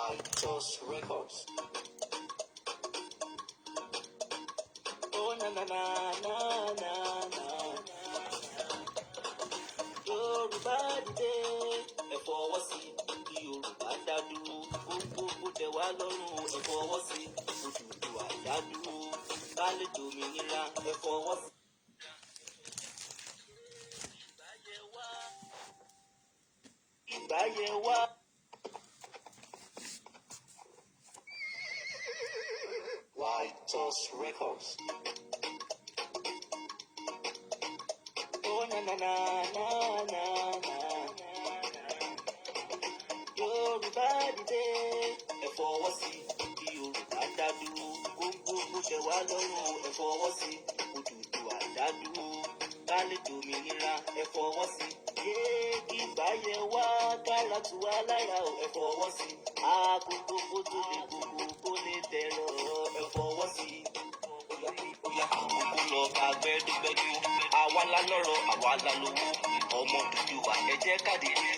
White Records. Oh na na na na na na. Yorùbá dìde, ẹ fọwọ́ sí kí Yorùbá dá dúró. Gbogbo tẹ́ wá lọ́rùn, ẹ fọwọ́ sí Odùduwà dá dúró. Ká lè dòmìnira, ẹ fọwọ́ sí. Ìgbà yẹ wá. White Records. Oh na na na na na na. Yorùbá dìde, ẹ fọwọ́ sí kí Yorùbá dá dúró. Gbogbo tẹ́ wá lọ́rùn, ẹ fọwọ́ sí Odùduwà dá dúró. Ká lè dòmìnira, ẹ fọwọ́ sí. Yé kí ìgbà yẹ wá, kára tù wá lára o, ẹ fọwọ́ sí. Agogo tó lè gbogbo kó lè dẹ̀rọ̀, ẹ fọwọ́ sí. Óyá àkókò lọ bá gbẹdúgbẹdú, àwa la lọ́rọ̀, àwa la lówó. Ọmọ Odùduwà, ẹ jẹ́ ká dìde,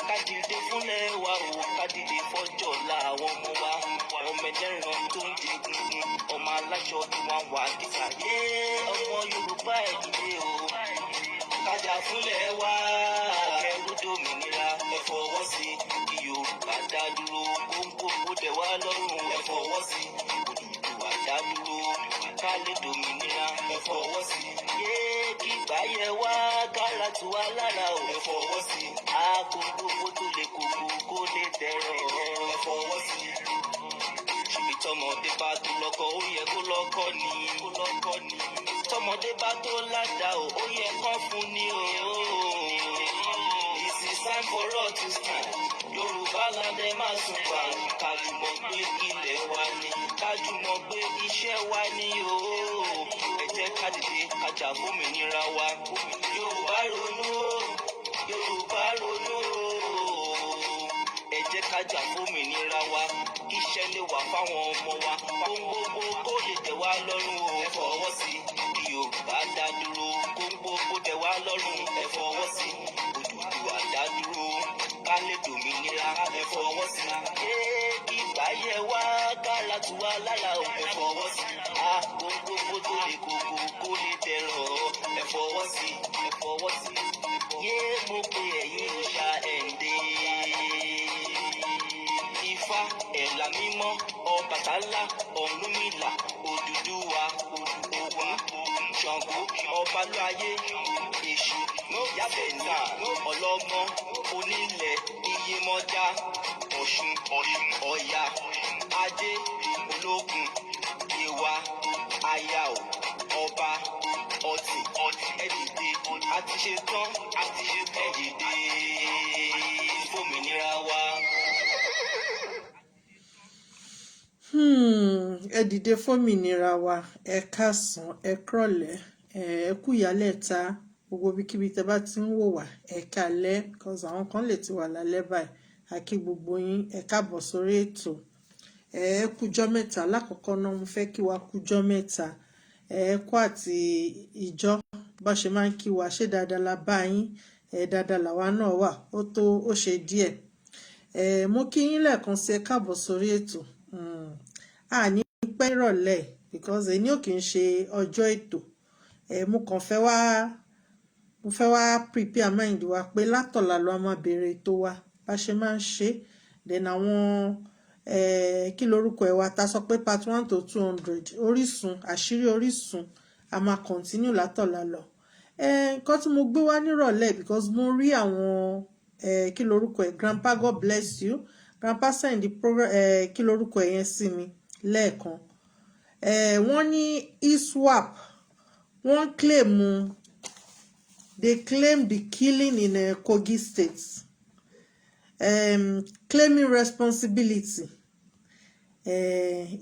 ká dìde fúnlẹ̀ wa o, ká dìde fọ́jọ́ ọ̀la àwọn ọmọ wa. Ọmọ ẹlẹ́ran tó ń jẹ egungun, ọmọ aláṣọ tí wọ́n wà kíkà. Yé ọmọ Yorùbá, ẹ dìde o, kájà fúnlẹ̀ wa, kẹrù dòmìnira. Ẹ fọwọ́ sí kí Yorùbá dá dúró. Gbogbo tẹ́ wá lọ́rùn, ẹ fọwọ́ sí Odùduwà dá dúró. Ká lè dòmìnira, ẹ fọwọ́ sí. Yé kí ìgbà yẹ wá, kára tù wá lára o, ẹ fọwọ́ sí. Agogo tó lè kókó kó lè dẹ̀rọ̀, ẹ fọwọ́ sí. Ṣèbí tọmọdé bá tó lọ́kọ, ó yẹ kó lọ́kọ ni, kó lọ́kọ ni. Tọmọdé bá tó ládàá o, ó yẹ kán fún ni o. This is time for us to stand. Yorùbá land, ẹ má sùn pa. Kájùmọ̀ gbé ilẹ̀ wa ni, kájùmọ̀ gbé iṣẹ́ wa ni o. Ẹ jẹ́ ká dìde, ká jà fómìnira wa. Yorùbá ronú o, Yorùbá ronú o. Ẹ jẹ́ ká jà fómìnira wa, kíṣẹ́ lè wà fáwọn ọmọ wa, kó gbogbo kó lè tẹ̀ wá lọ́rùn o. Ẹ fọwọ́ sí kí Yorùbá dá dúró. Kó gbogbo tẹ̀ wá lọ́rùn, ẹ fọwọ́ sí Odùduwà dá dúró. Ká lè dòmìnira, ẹ fọwọ́ sí. Kí ìgbà yẹ wá, kára tù wá lára o, ẹ fọwọ́ sí. A gbogbo tó lè kókó kó lè dẹ̀rọ̀, ẹ fọwọ́ sí, ẹ fọwọ́ sí. Yé mo pe ẹ̀yin òòṣà ẹ̀ǹdẹ́, Ifá, ẹ̀là mímọ́, Ọbàtálá, Ọ̀rúnmìlà, Odùduwà, Ògún, Ṣàngó, Ọbalúayé, Èṣù, Yábẹ̀nà, Ọlọ́gbọ́n, Onílẹ̀, Iyemọja, Ọ̀ṣun, Ọya, Ajé, Olókun, Yewa, Ayao, Ọba, Ọ̀tì, ẹ dìde, a ti ṣe tán, a ti ṣe tán, ẹ dìde fòmìnira wa. Ẹ dìde fómìnira wa. Ẹ káàsán, ẹ kúrọ̀lẹ́, ẹ kú ìyálẹ̀ta, gbogbo ibikíbi tẹ́ bá ti ń wò wá, ẹ káalẹ́, because àwọn kan lè ti wà lálẹ́ báyìí. A kí gbogbo yín, ẹ káàbọ̀ sórí ètò. Ẹ kújọ́ mẹ́ta. Lákọ̀ọ́kọ́ náà, mo fẹ́ kí wa kújọ́ mẹ́ta, ẹ kú àti ìjọ bá ṣe máa ń kí wa. Ṣé dáadáa la bá yín? Ẹ dáadáa làwa náà wà, ó tó ó ṣe díẹ̀. Ẹ mo kí yín lẹ́ẹ̀kan sí, ẹ káàbọ̀ sórí ètò. A ní pẹ́ ìrọ̀lẹ́ because èní ò kì í ṣe ọjọ́ ètò. Ẹ mo kàn fẹ́ wá, mo fẹ́ wá prepare mind wa pé látọ̀la ló a máa bẹ̀rẹ̀ ètò wa bá ṣe máa ń ṣe. Then àwọn kí lorúkọ ẹ̀ wa ta sọ pé part 1 to 200, Orísun, àṣírí Orísun, a máa continue látọ̀la lọ. Nǹkan tí mo gbé wá nírọ̀lẹ́, because mo rí àwọn kí lorúkọ ẹ̀, Grandpa, God bless you, Grandpa, send the program, kí lorúkọ ẹ̀ yẹn sí mi lẹ́ẹ̀kan. Wọ́n ní ISWAP, wọ́n claim, they claim the killing in Kogi State, claiming responsibility.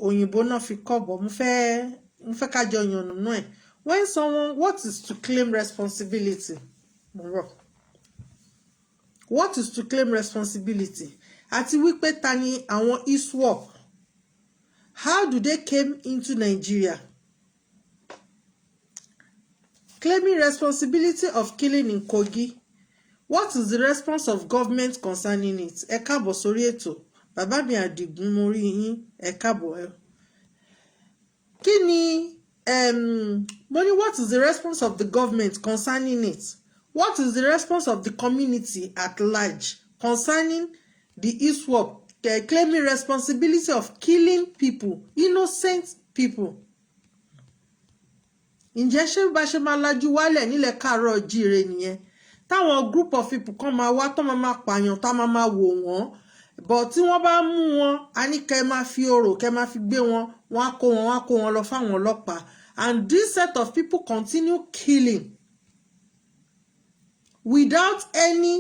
Òyìnbó náà fi kọ́ bọ̀, mo fẹ́ ká jọ yànnàná ẹ̀. When someone, what is to claim responsibility? Mo rọ̀, what is to claim responsibility? Àti wípé ta ni àwọn ISWAP? How do they came into Nigeria? Claiming responsibility of killing in Kogi, what is the response of government concerning it? Ẹ káàbọ̀ sórí ètò. Bàbá mi Àdìgún, mo rí yín, ẹ káàbọ̀. Ẹ kí ni mo ní, what is the response of the government concerning it? What is the response of the community at large concerning the ISWAP claiming responsibility of killing people, innocent people? Ǹjẹ́ ṣé bá ṣe máa lajú wálẹ̀ nílẹ̀ káàárọ̀ jíire nìyẹn, táwọn group of people kan máa wá tó máa máa pààyàn, tá máa máa wò wọ́n bọ̀, tí wọ́n bá mú wọn, a ní kẹ́ máa fi orò kẹ́ máa fi gbé wọn, wọ́n á kó wọn, wọ́n á kó wọn lọ fáwọn ọlọ́pàá, and this set of people continue killing without any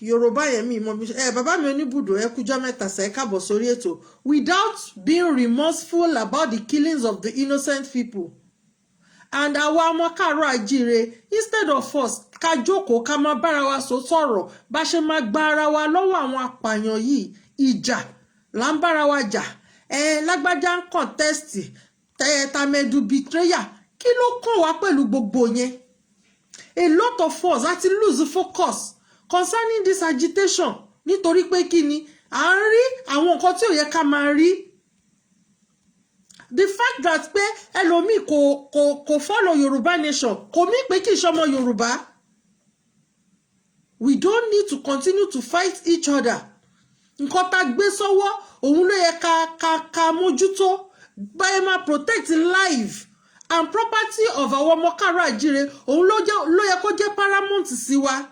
Yorùbá yẹn mi mọ bí ẹ. Bàbá mi oníbùdó, ẹ kújọ́ mẹ́ta sẹ, ẹ káàbọ̀ sórí ètò. Without being remorseful about the killings of the innocent people. And àwa ọmọ káàárọ̀ àjíire, instead of us ká jókòó, ká máa bára wa sọ sọ̀rọ̀ bá ṣe máa gba ara wa lọ́wọ́ àwọn apààyàn yìí, ìjà là ń bára wa jà. Ẹ lágbájá ń contest, tàmẹ̀dù betrayal, kí ló kàn wá pẹ̀lú gbogbo yẹn? A lot of us a ti lose focus concerning this agitation, nítorí pé kí ni à ń rí àwọn nǹkan tí ò yẹ ká máa rí. The fact that pé ẹlòmíì kò follow Yorùbá nation kò mí pé kì í ṣọmọ Yorùbá. We don't need to continue to fight each other. Nǹkan tá a gbé sọ́wọ́, òun ló yẹ ká mójútó, báyẹn máa protect life and property of àwọn ọmọ káàárọ̀ àjíire. Òun ló yẹ kó jẹ́ paramount sí wa.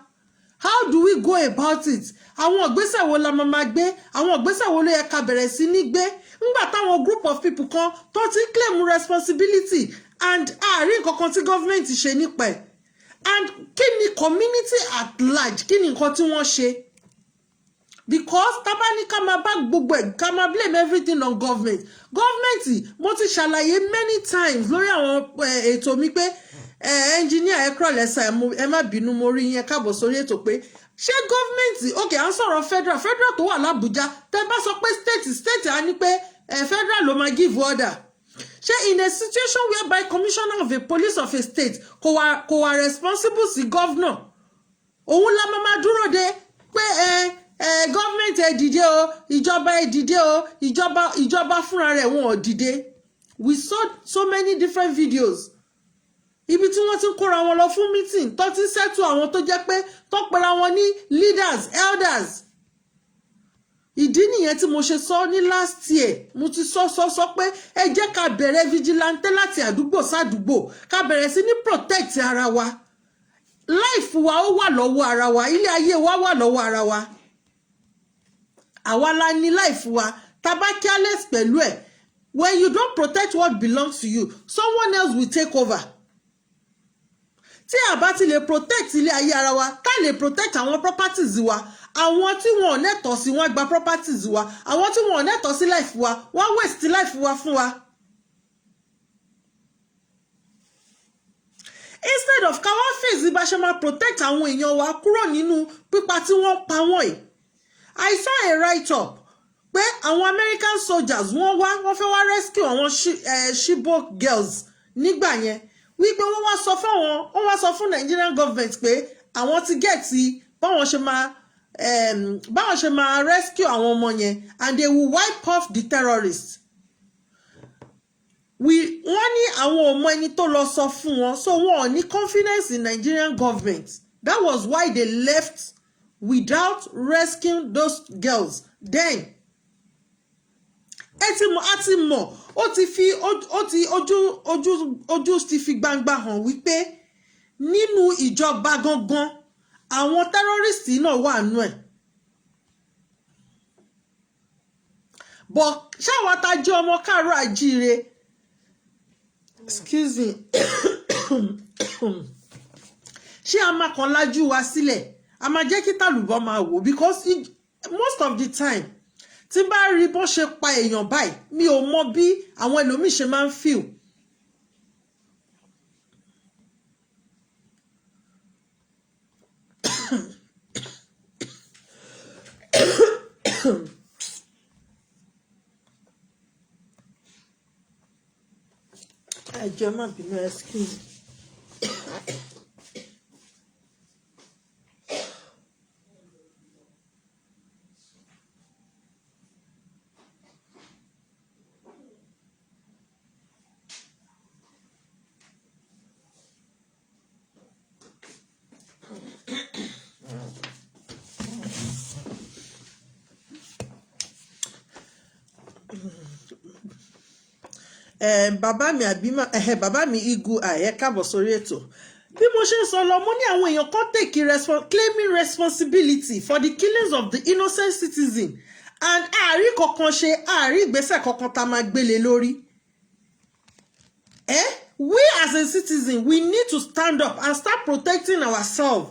How do we go about it? Àwọn ìgbésẹ̀ wo la máa máa gbé? Àwọn ìgbésẹ̀ wo ló yẹ ká bẹ̀rẹ̀ sí ní gbé ńgbà táwọn group of people kan tó ti claim responsibility and àárín nǹkan kan tí government ṣe nípa ẹ̀? And kí ni community at large, kí ni nǹkan tí wọ́n ṣe? Because tábà ní ká máa bá gbogbo ẹ̀, ká máa blame everything on government, government, mo ti ṣàlàyé many times lórí àwọn ètò mi pé engineer, ẹ kúrò lẹ́sà, ẹ má bínú, mo rí yẹn, káàbọ̀ sórí ètò, pé ṣé government, ok, à ń sọ̀rọ̀ federal, federal tó wà l'Ábùjá. Tẹ́ bá sọ pé state, state á ní pé federal ló máa give order. Ṣé in a situation whereby commissioner of a police of a state kò wà responsible sí governor, òun la máa máa dúró de pé ẹ government, ẹ dìde o, ìjọba, ẹ dìde o? Ìjọba fúnra rẹ̀, wọn ò dìde. We saw so many different videos ibi tí wọ́n ti ń kóra wọn lọ fún meeting, tó ti ń settle àwọn tó jẹ́ pé tó pera wọn ní leaders, elders. Ìdí nìyẹn tí mo ṣe sọ ní last year, mo ti sọ sọ sọ pé ẹ jẹ́ ká bẹ̀rẹ̀ vigilante láti àdúgbò sádùúgbò, ká bẹ̀rẹ̀ sí ní protect ara wa. Life wa, ó wà lọ́wọ́ ara wa. Ilé ayé wa wà lọ́wọ́ ara wa. Àwa la ní life wa. Tá bá careless pẹ̀lú ẹ̀, when you don't protect what belongs to you, someone else will take over. Tí a bá ti lè protect ilé ayé ara wa, tá lè protect àwọn properties wa, àwọn tí wọn ò lẹ́tọ̀ọ́ sí, wọn gba properties wa. Àwọn tí wọn ò lẹ́tọ̀ọ́ sí life wa, wọ́n waste life wa fún wa. Instead of ká wá fèsì bá ṣe máa protect àwọn èèyàn wa kúrò nínú pípa tí wọ́n pa wọ́n yìí, I saw a write-up pé àwọn American soldiers, wọ́n wá, wọ́n fẹ́ wá rescue àwọn Chibok girls nígbà yẹn, wípé wọ́n wá sọ fún wọ́n wá sọ fún Nigerian government pé àwọn ti get báwọn ṣe máa rescue àwọn ọmọ yẹn and they will wipe off the terrorists. We wọ́n ní àwọn ò mọ ẹni tó lọ sọ fún wọn, so wọn ò ní confidence in Nigerian government. That was why they left without rescuing those girls then. Ẹ ti mọ̀, a ti mọ̀, ó ti fi ó ti ojú ojú ojú ti fi gbangba hàn wípé nínú ìjọba gangan, àwọn terrorist náà wà nù ẹ̀. But ṣáwa tá jẹ́ ọmọ káàárọ̀ àjíire, excuse me, ṣé a máa kàn lájú wa sílẹ̀, a máa jẹ́ kí tàlùbọ́ máa wò? Because most of the time, tí bá rí bó ṣe pa èèyàn báyìí, mi ò mọ bí àwọn ẹlòmíì ṣe máa ń feel. Ẹ jọ̀ọ́, má bínú, excuse me. Bàbá mi àbí bàbá mi Igu àyẹ, káàbọ̀ sórí ètò. Bí mo ṣe ń sọ lọ, mo ní àwọn èèyàn kan take claiming responsibility for the killings of the innocent citizen, and àárí kankan ṣe, àárí ìgbésẹ̀ kankan tá a máa gbélé lórí. Eh? We as a citizen, we need to stand up and start protecting ourselves.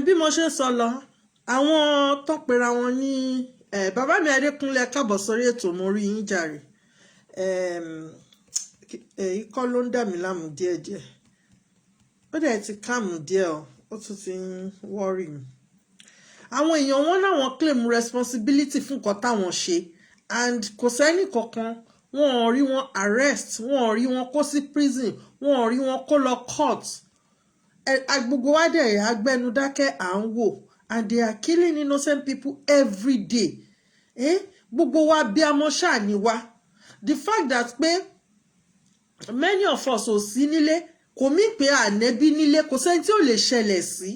Bí mo ṣe ń sọ lọ, àwọn tó pera wọn ní bàbá mi Adékúnlé, káàbọ̀ sórí ètò, mo rí yín jàre. Ikọ́ ló ń dà mí láàmú díẹ̀díẹ̀, ó dẹ̀ ti calm díẹ̀ o, ó tún ti ń worry mi. Àwọn èèyàn wọn náwọn claim responsibility fún nǹkan táwọn ṣe, and kò sẹ́ni kankan, wọn ò rí wọn arrest, wọn ò rí wọn kó sí prison, wọn ò rí wọn kó lọ court. Gbogbo wa dẹ̀ agbẹnudákẹ́, à ń wò, and they are killing innocent people every day. Eh? Gbogbo wa bí amọ́ ṣáà ni wa. The fact that pé many of us ò sí nílé kò mí pé ànẹ́bí nílé, kò sẹ́ni tí ò lè ṣẹlẹ̀ sí.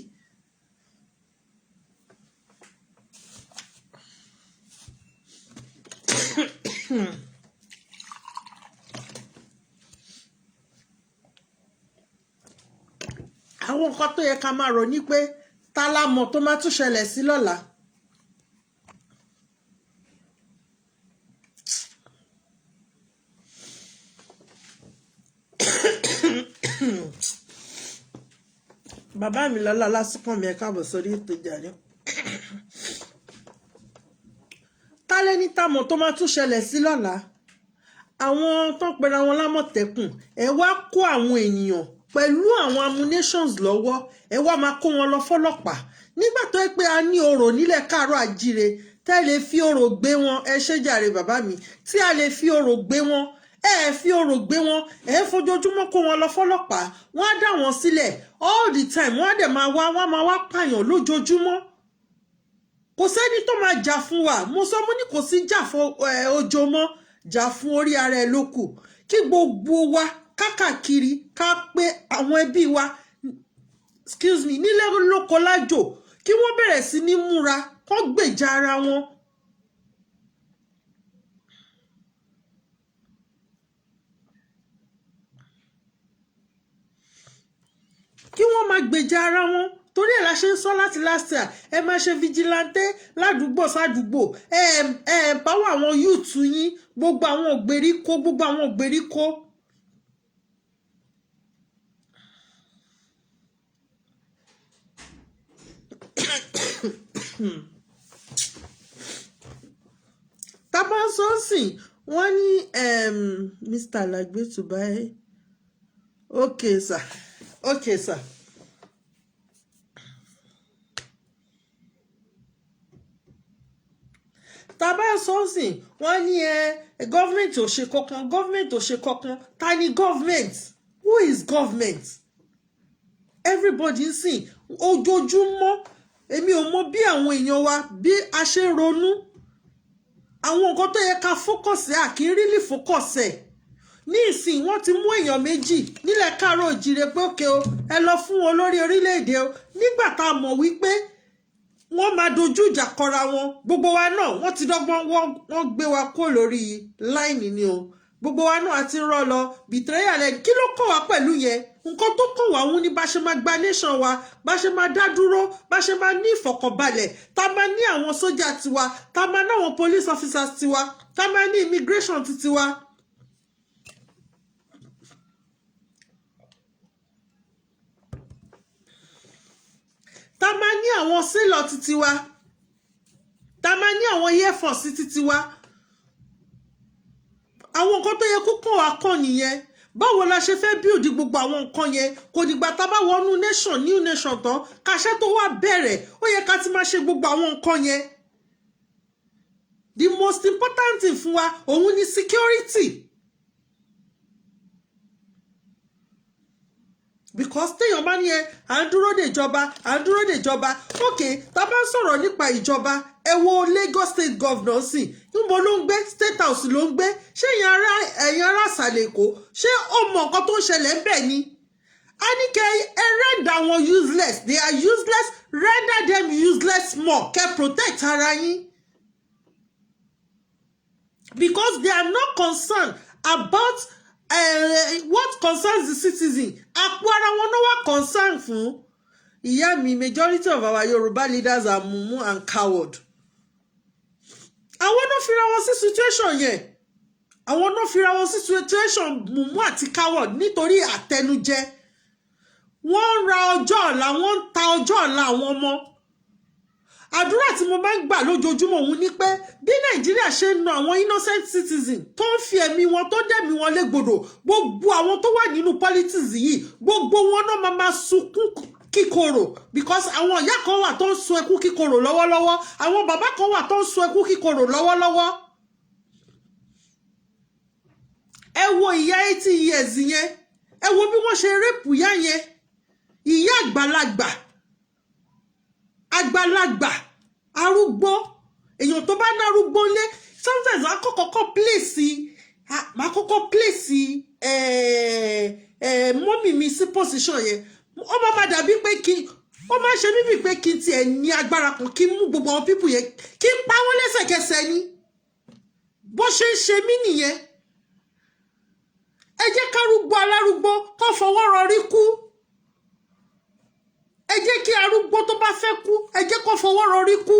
Àwọn nǹkan tó yẹ ká máa rò ní pé ta la mọ̀ tó máa tún ṣẹlẹ̀ sí lọ́la. Bàbá mi lọ́lá lásìkò mi, ẹ káàbọ̀ sórí ètò ìjàre. Ta lẹ́ni tá mọ̀ tó máa tún ṣẹlẹ̀ sí lọ́la? Àwọn tó ń pera wọn lámọ̀tẹ́kùn, ẹ wá kó àwọn ènìyàn pẹ̀lú àwọn ammunitions lọ́wọ́, ẹ wá máa kó wọn lọ fọlọ́pàá nígbà tó yẹ pé a ní orò nílẹ̀ káàárọ̀ àjíire tẹ́ lè fi orò gbé wọn. Ẹ ṣé jàre, bàbá mi. Tí a lè fi orò gbé wọn, ẹ ẹ fi orò gbé wọn, ẹ fojoojúmọ́ kó wọn lọ fọlọ́pàá, wọ́n á dá wọn sílẹ̀ all the time, wọ́n á dẹ̀ máa wá, wọ́n á máa wá pààyàn lójoojúmọ́. Kò sẹ́ni tó máa jà fún wa. Mo sọ, mo ní kò sí jà fún ojo mọ́, jà fún orí ara ẹ ló kù. Kí gbogbo wa kákàkiri ká pé àwọn ẹbí wa, excuse me, nílé lóko lájò, kí wọ́n bẹ̀rẹ̀ sí ní múra kó gbèjà ara wọn. Kí wọ́n máa gbèjà ara wọn, torí ẹ̀ la ṣe ń sọ láti last year, ẹ máa ṣe vigilante ládùúgbò sádùúgbò, ẹ empower àwọn youth yín, gbogbo àwọn ìgbèríko, gbogbo àwọn ìgbèríko. Tábà ń sọ sìn, wọ́n ní Mr. Alagbe to buy. Okay sir, okay sir. Tàbá sọ́ọ̀sìn, wọ́n ní ẹ government ò ṣe kankan, government ò ṣe kankan. Ta ni government? Who is government? Everybody ń sìn ojoojúmọ́. Èmi ò mọ bí àwọn èèyàn wa bí a ṣe ń ronú. Àwọn nǹkan tó yẹ ká focus ẹ̀, à kì í really focus ẹ̀. Ní ìsìn, wọ́n ti mú èèyàn méjì nílẹ̀ káàárọ̀ òjìrè pé òkè o, ẹ lọ fún wọn lórí orílẹ̀-èdè o, nígbà tá a mọ̀ wípé wọ́n máa dojú ìjà kọra wọn. Gbogbo wa náà, wọ́n ti dọ́gbọ́n, wọ́n gbé wa kó lórí line ni o. Gbogbo wa náà ti rọ́ lọ betrayal ẹ̀. Kí ló kàn wá pẹ̀lú yẹn? Nǹkan tó kàn wá wún ní bá ṣe máa gba nation wa, bá ṣe máa dá dúró, bá ṣe máa ní ìfọ̀kànbalẹ̀, tá a máa ní àwọn sójà tiwa, tá a máa ní àwọn police officers tiwa, tá a máa ní immigration ti tiwa. Tá a máa ní àwọn sailor ti tiwa, tá a máa ní àwọn air force ti tiwa. Àwọn nǹkan tó yẹ kó kàn wá kàn nìyẹn. Báwo la ṣe fẹ́ build gbogbo àwọn nǹkan yẹn? Kò dìgbà tá a bá wọnú nation, new nation tán, kàṣẹ tó wà bẹ̀rẹ̀. Ó yẹ ká ti máa ṣe gbogbo àwọn nǹkan yẹn. The most important thing fún wa òun ni security, because téèyàn bá ní ẹ à ń dúró de ìjọba, à ń dúró de ìjọba, ok, tá a bá ń sọ̀rọ̀ nípa ìjọba, ẹ wo Lagos State Governor sí, níbo ló ń gbé? State House ló ń gbé. Ṣé ẹ̀yin ará ìsàlẹ̀ Èkó, ṣé ó mọ nǹkan tó ń ṣẹlẹ̀ ń bẹ̀ ni? A ní kẹ́ ẹ render wọn useless. They are useless. Render them useless more, kẹ́ protect ara yín, because they are not concerned about what concerns the citizen. Àpò ara wọn náà wà concern fún. Ìyá mi, majority of our Yoruba leaders are mumu and coward. Àwọn náà fira wọn sí situation yẹn. Àwọn náà fira wọn sí situation mumu àti coward nítorí àtẹnujẹ. Wọ́n ń ra ọjọ́ ọ̀la, wọ́n ń ta ọjọ́ ọ̀la àwọn ọmọ. Àdúrà tí mo máa ń gbà lójoojúmọ́ òun ni pé bí Nàìjíríà ṣe ń na àwọn innocent citizen, tó ń fi ẹ̀mí wọn, tó dẹ̀mí wọn légbodò, gbogbo àwọn tó wà nínú politics yìí, gbogbo wọn náà máa máa sunkún kíkorò, because àwọn ìyá kan wà tó ń sun ẹkún kíkorò lọ́wọ́lọ́wọ́, àwọn bàbá kan wà tó ń sun ẹkún kíkorò lọ́wọ́lọ́wọ́. Ẹ wo ìyá 80 years yẹn, ẹ wo bí wọ́n ṣe rape ìyá yẹn, ìyá àgbàlagbà, àgbàlagbà, arúgbó. Èèyàn tó bá nárúgbó lé, sometimes máa kọ́kọ́ place mummy mi sí position yẹn. Ó máa ma dàbí pé kí ó máa ṣe mí bíi pé kí n tiẹ̀ ní agbára kan, kí n mú gbogbo àwọn people yẹn, kí n pa wọ́n lẹ́sẹ̀kẹsẹ̀ ni. Bó ṣe ń ṣe mí nìyẹn. Ẹ jẹ́ kárúgbó alárúgbó kó fọwọ́ rọrí kú. Ẹ jẹ́ kí arúgbó tó bá fẹ́ kú, ẹ jẹ́ kó fọwọ́ rọrí kú.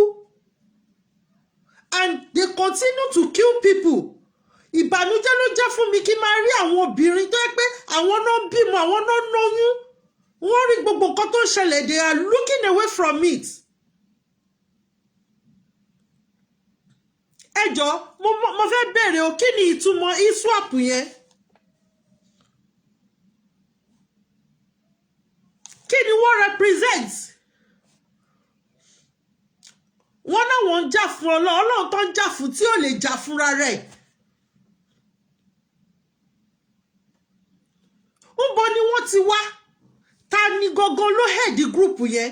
And they continue to kill people. Ìbànújẹ́ ló jẹ́ fún mi kí n máa rí àwọn obìnrin tó yẹ pé àwọn náà bímọ, àwọn náà lóyún, wọ́n rí gbogbo nǹkan tó ń ṣẹlẹ̀, they are looking away from it. Ẹ jọ, mo fẹ́ bẹ̀rẹ̀ o, kí ni ìtumọ̀ ISWAP yẹn? Kí ni wọ́n represent? Wọ́n náà wọ́n ń jà fún Ọlọ́run. Ọlọ́run tó ń jà fún tí ò lè jà fúnra rẹ̀, ńbo ni wọ́n ti wá? Ta ni gangan ló head group yẹn?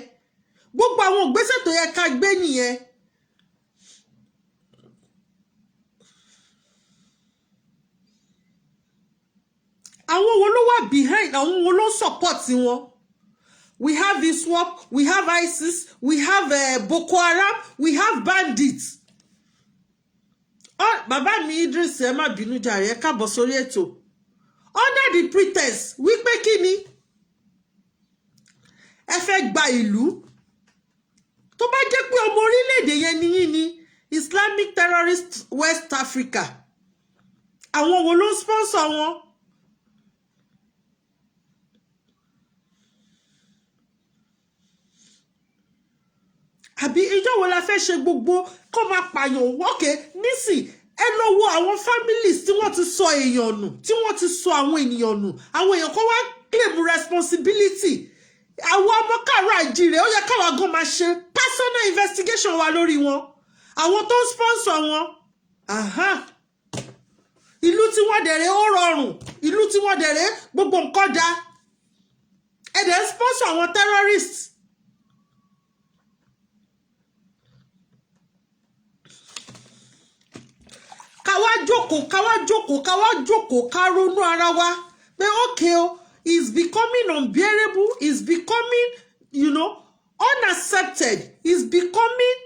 Gbogbo àwọn ìgbésẹ̀ tó yẹ ká gbé nìyẹn. Àwọn wo ló wà behind? Àwọn wo ló support wọn? We have ISWAP, we have ISIS, we have Boko Haram, we have bandits. Oh, bàbá mi Idris, ẹ má bínú jàre, ẹ káàbọ̀ sórí ètò. Under the pretext wípé kí ni ẹ fẹ́ gba ìlú, tó bá jẹ́ pé ọmọ orílẹ̀-èdè yẹn ni yín ni. Islamic Terrorist West Africa, àwọn wo ló ń sponsor wọn? Àbí ìjọ wo la fẹ́ ṣe gbogbo kó máa pààyàn wọ́kẹ́ nísìn? Ẹ lọ wo àwọn families tí wọ́n ti sọ èèyàn nù, tí wọ́n ti sọ àwọn ènìyàn nù. Àwọn èèyàn kan wá claim responsibility. Àwọn ọmọ káàárọ̀ àjíire, ó yẹ káwa gan máa ṣe personal investigation wa lórí wọn, àwọn tó ń sponsor wọn. Aha. Ìlú tí wọ́n dẹ̀rẹ̀, ó rọrùn. Ìlú tí wọ́n dẹ̀rẹ̀, gbogbo nǹkan da. Ẹ dẹ̀ ń sponsor àwọn terrorists. Ká wá jókòó, ká wá jókòó, ká wá jókòó, ká ronú ara wa pé okay o, is becoming unbearable, is becoming unaccepted, is becoming,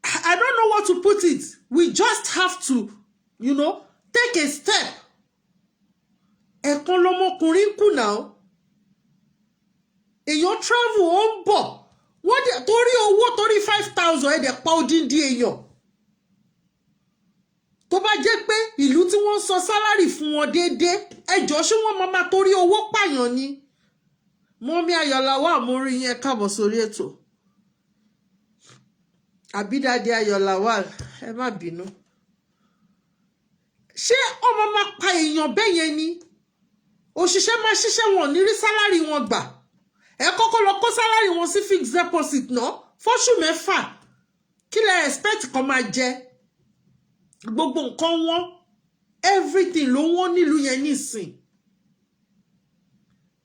I don't know what to put it. We just have to take a step. Ẹ̀kan lọmọkùnrin kùnà ó. Èèyàn travel, ó ń bọ̀, wọ́n dẹ̀ torí owó, torí 5,000, ẹ̀ dẹ̀ pa odindi èèyàn. Tó bá jẹ́ pé ìlú tí wọ́n ń san salary fún wọn déédéé, ẹjọ́, ṣé wọ́n máa máa torí owó pààyàn ni? Mummy Ayọ̀lá wà, mo rí yẹn, káàbọ̀ sórí ètò. Àbí Daddy Ayọ̀lá wà, ẹ má bínú. Ṣé ọmọ máa pa èèyàn bẹ́ẹ̀ yẹn ni? Òṣìṣẹ́ máa ṣiṣẹ́, wọn ò ní rí salary wọn gbà. Ẹ kọ́kọ́ lọ kó salary wọn sí fixed deposit náà fóṣù 6. Kí lẹ expect kan máa jẹ? Gbogbo nǹkan wọn, everything ló wọ́n nílùú yẹn nísìn.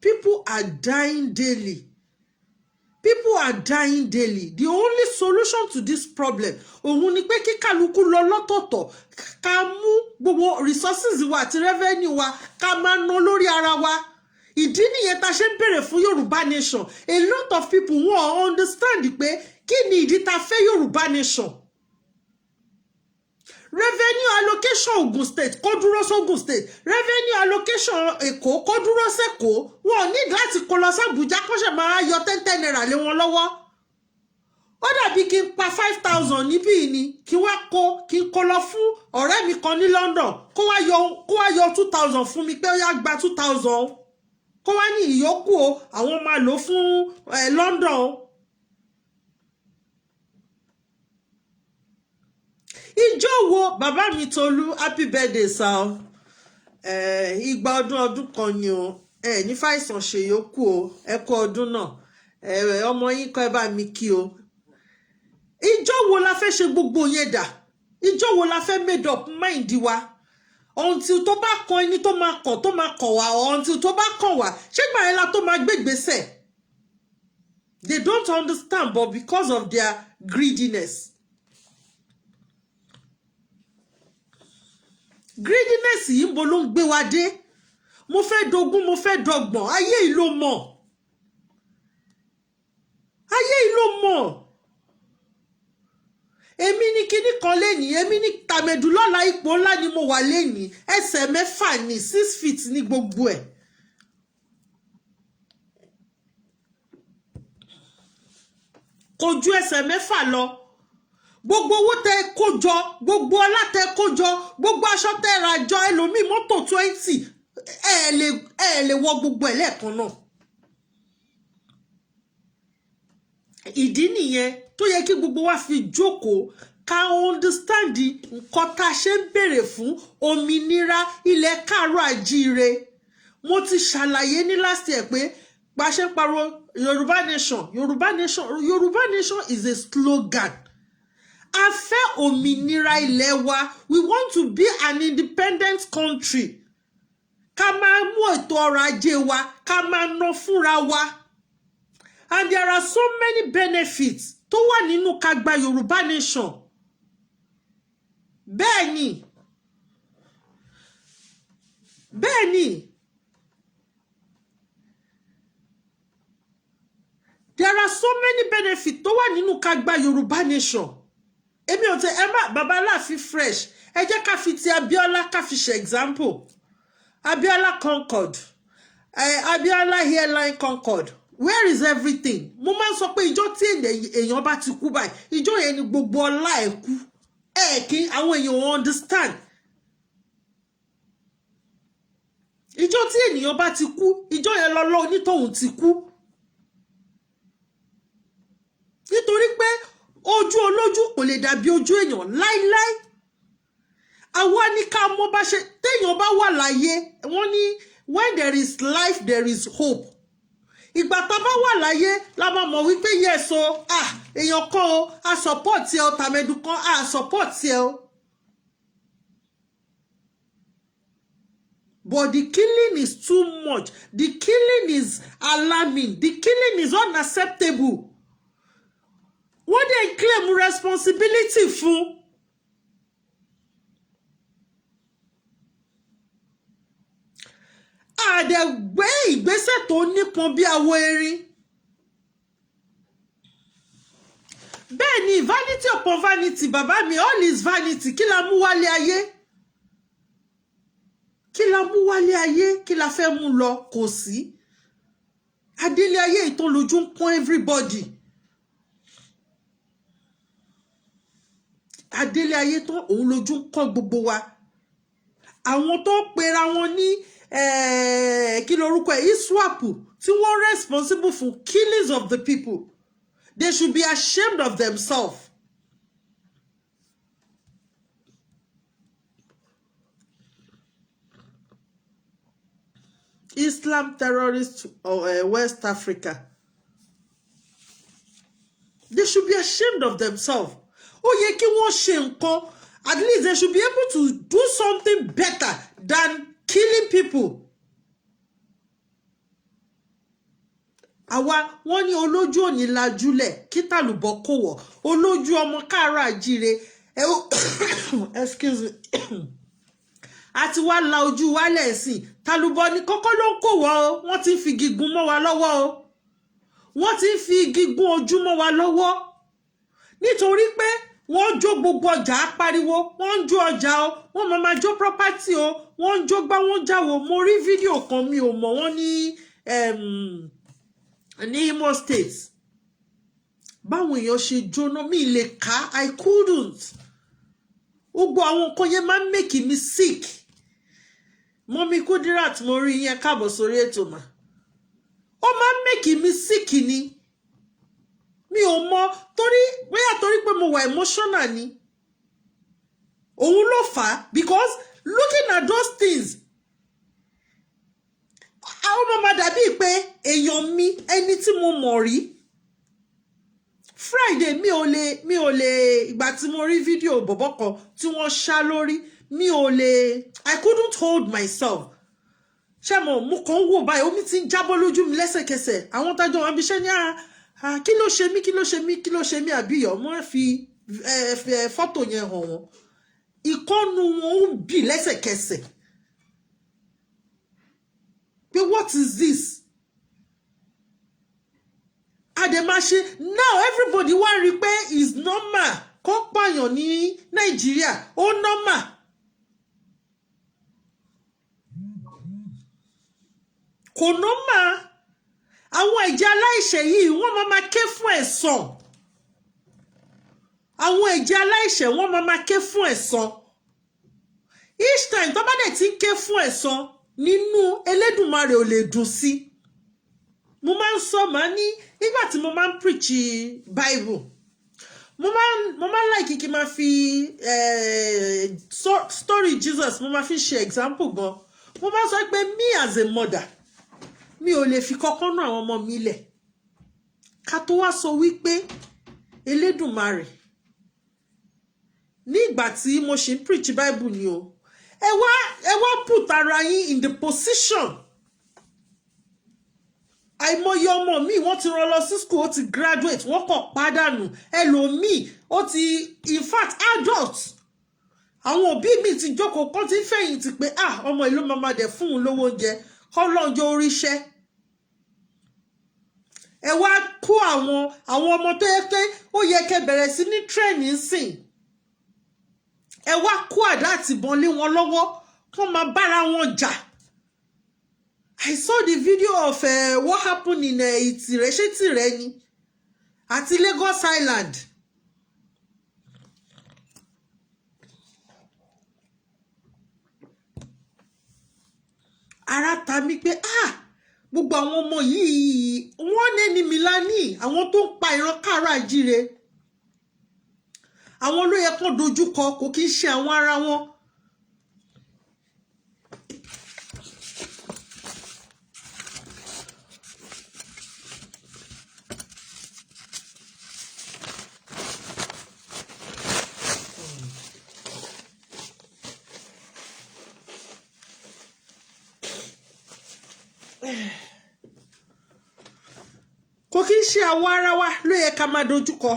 People are dying daily, people are dying daily. The only solution to this problem òun ni pé kí kálukú lọ lọ́tọ̀ọ̀tọ̀, ká mú gbogbo resources wa àti revenue wa, ká máa ná lórí ara wa. Ìdí nìyẹn tá a ṣe ń béèrè fún Yorùbá nation. A lot of people, wọ́n understand pé kí ni ìdí tá a fẹ́ Yorùbá nation. Revenue allocation Ogun State, kó dúró sógun State. Revenue allocation Èkó, kó dúró sẹ́kọ̀ọ́. Wọn ò ní láti kó lọ sí Àbújá, kó ṣe máa yọ 10 10 naira lé wọn lọ́wọ́. Ó dàbí kí n pa 5,000 níbí ni, kí wá kó kí n kó lọ fún ọ̀rẹ́ mi kan ní London, kó wá yọ 2,000 fún mi pé ó yá, gba 2,000, kó wá ní ìyókù o, àwọn máa lò fún London o. Ìjọ wo, bàbá mi Tolú, happy birthday sir o. Igba ọdún ọdún kan ni o. Ẹ ní fàìsàn ṣe yòókù o. Ẹ kú ọdún náà. Ọmọ yín kọ́, ẹ bá mi kí o. Ìjọ wo la fẹ́ ṣe gbogbo yẹn dà? Ìjọ wo la fẹ́ made up mind wa? Until tó bá kan ẹni tó máa kàn, tó máa kàn wá, until tó bá kàn wá, ṣé gbà yẹn la tó máa gbégbèsè? They don't understand, but because of their greediness, greediness yìí ń bo ló ń gbé wa dé. Mo fẹ́ dogún, mo fẹ́ dọgbọ̀n, ayé yìí ló mọ̀, ayé yìí ló mọ̀. Èmi ní kinní kan lénìí, èmi ní tàmẹ̀dù lọ́la, ipò ńlá ni mo wà lénìí. Ẹsẹ̀ 6 ní, 6 feet ní gbogbo ẹ̀. Kò ju ẹsẹ̀ 6 lọ. Gbogbo owó tẹ kó jọ, gbogbo ọlá tẹ kó jọ, gbogbo aṣọ tẹ ra jọ, ẹlòmíì mọ́tò 20, ẹ lè wọ gbogbo ẹ̀ lẹ́ẹ̀kan náà. Ìdí nìyẹn tó yẹ kí gbogbo wa fi jókòó, ká understand nǹkan tá a ṣe ń béèrè fún òmìnira ilẹ̀ káàárọ̀ àjíire. Mo ti ṣàlàyé ní last year pé bá a ṣe ń pariwo Yorùbá nation, Yorùbá nation, Yorùbá nation is a slogan. A fẹ́ òmìnira ilẹ̀ wa. We want to be an independent country, ká máa mú ètò ọrọ̀ ajé wa, ká máa ná fúnra wa. And there are so many benefits tó wà nínú ká gba Yorùbá nation. Bẹ́ẹ̀ ni, bẹ́ẹ̀ ni. There are so many benefits tó wà nínú ká gba Yorùbá nation. Èmi ò tẹ ẹ má baba Aláàfin fresh. Ẹ jẹ́ ká fi ti Abiola, ká fi ṣe example. Abiola Concord, Abiola airline Concord, where is everything? Mo máa ń sọ pé ìjọ tí èèyàn bá ti kú báyìí, ìjọ yẹn ni gbogbo ọlá ẹ̀ kú. Ẹ kí àwọn èèyàn understand, ìjọ tí ènìyàn bá ti kú, ìjọ yẹn lọ́lọ́ onítọ̀hún ti kú, nítorí pé ojú olójú kò lè dàbí ojú èèyàn láíláí. Àwa ní ká mọ̀ bá ṣe téèyàn bá wà láyé. Wọ́n ní when there is life, there is hope. Ìgbà tá a bá wà láyé la máa mọ̀ wípé yes o, ah, èèyàn kan o, a support ẹ o, tàmẹ̀dù kan, a support ẹ o. But the killing is too much, the killing is alarming, the killing is unacceptable. Wọ́n dẹ̀ claim responsibility fún. Àdẹ̀gbé ìgbésẹ̀ tó nípọn bí awo erin. Bẹ́ẹ̀ ni, vanity upon vanity, bàbá mi, all is vanity. Kí la mú wálé ayé? Kí la mú wálé ayé? Kí la fẹ́ mú lọ? Kò sí. Adélé ayé ìtàn lójú ń pọ́n everybody. Adélé ayé tán, òun lójú ń kọ́ gbogbo wa. Àwọn tó pera wọn ní kí lorúkọ ẹ̀, ISWAP, tí wọ́n responsible for killings of the people, they should be ashamed of themselves. Islam terrorists of West Africa. They should be ashamed of themselves. Ó yẹ kí wọ́n ṣe nǹkan. At least they should be able to do something better than killing people. Àwa wọ́n ní olójú òní lajúlẹ̀ kí tàlùbọ̀ kò wọ̀, olójú ọmọ káàárọ̀ àjíire. Excuse me, àti wá la ojú wa lẹ́sìn, tàlùbọ̀ ní kọ́kọ́ ló ń kò wọ́ o. Wọ́n ti ń fi igi gún mọ́ wa lọ́wọ́ o, wọ́n ti ń fi igi gún ojú mọ́ wa lọ́wọ́, nítorí pé wọ́n jó gbogbo ọjà, á pariwo wọ́n ń jó ọjà o, wọ́n máa ma jó property o, wọ́n ń jó gbá, wọ́n jáwọ́. Mo rí fídíò kan, mi ò mọ̀, wọ́n ní Imo State, báwọn èèyàn ṣe jóná, mi lè kà, I couldn't. Gbogbo àwọn nǹkan yẹn máa ń make me sick. Mummy Kudirat, mo rí yẹn, káàbọ̀ sórí ètò mà. Ó máa ń make me sick ni, mi ò mọ torí, bóyá torí pé mo wà emotional ni, òun ló fà á, because looking at those things, àwọn ọmọ máa dàbí pé èèyàn mi, ẹni tí mo mọ̀ rí. Friday, mi ò lè, ìgbà tí mo rí fídíò bọ̀bọ̀ kan tí wọ́n ṣá lórí, mi ò lè, I couldn't hold myself. Ṣé mo kàn ń wò báyìí, omi ti ń jábọ́ lójú mi lẹ́sẹ̀kẹsẹ̀. Àwọn tájọ́ wọn bí iṣẹ́ ní, "Ah, kí ló ṣe mí? Kí ló ṣe mí? Kí ló ṣe mí?" Àbíyọ̀ mo fi fọ́tò yẹn hàn wọ́n, ìkọ́nu wọn ń bì lẹ́sẹ̀kẹsẹ̀ pé, "What is this?" Àdèmáṣe now, everybody wá rí i pé is normal kó pààyàn ní Nàìjíríà, ó normal. Kò normal. Àwọn ẹ̀jẹ̀ aláìṣẹ̀ yìí, wọ́n máa ma ké fún ẹ̀san. Àwọn ẹ̀jẹ̀ aláìṣẹ̀, wọ́n máa ma ké fún ẹ̀san. Each time tó bá dẹ̀ ti ń ké fún ẹ̀san, nínú Elédùmarè ò lè dùn sí. Mo máa ń sọ, màá ní nígbà tí mo máa ń preach Bible, mo máa ń like kí n máa fi story Jesus, mo máa fi ṣe example gan. Mo máa ń sọ pé me as a mother, mi ò lè fi kọ́kọ́ nú àwọn ọmọ mi lẹ̀, ká tó wá sọ wípé Elédùmarè. Ní ìgbà tí mo ṣì ń preach Bible ni o. Ẹ wá put ara yín in the position. Àìmọye ọmọ mi, wọ́n ti rán lọ sí school, ó ti graduate, wọ́n kàn pàdánù. Ẹlòmíì, ó ti, in fact, adult, àwọn òbí mi ti jókòó kán ti ń fẹ̀yìntì pé, "Ah, ọmọ ìlú máa ma dẹ̀ fún un lówó oúnjẹ kọ́ lọ́njọ́ oríṣẹ́." Ẹ wá kó àwọn ọmọ tó yẹ pé ó yẹ kẹ́ bẹ̀rẹ̀ sí ní training sìn, ẹ wá kó àdá àti ìbọn lé wọn lọ́wọ́ kó máa bára wọn jà. I saw the video of what happened in Ìtìrẹ, ṣé Tìrẹ ni, àti Lagos Island. Ara ta mí pé, ah, gbogbo àwọn ọmọ yìí, wọ́n ní ní Milani, àwọn tó ń pa ìran káàárọ̀ àjíire, àwọn ló yẹ kán dojúkọ, kò kí ń ṣe àwọn ara wọn. Kò kí ń ṣe àwọn ara wa ló yẹ ká máa dojúkọ.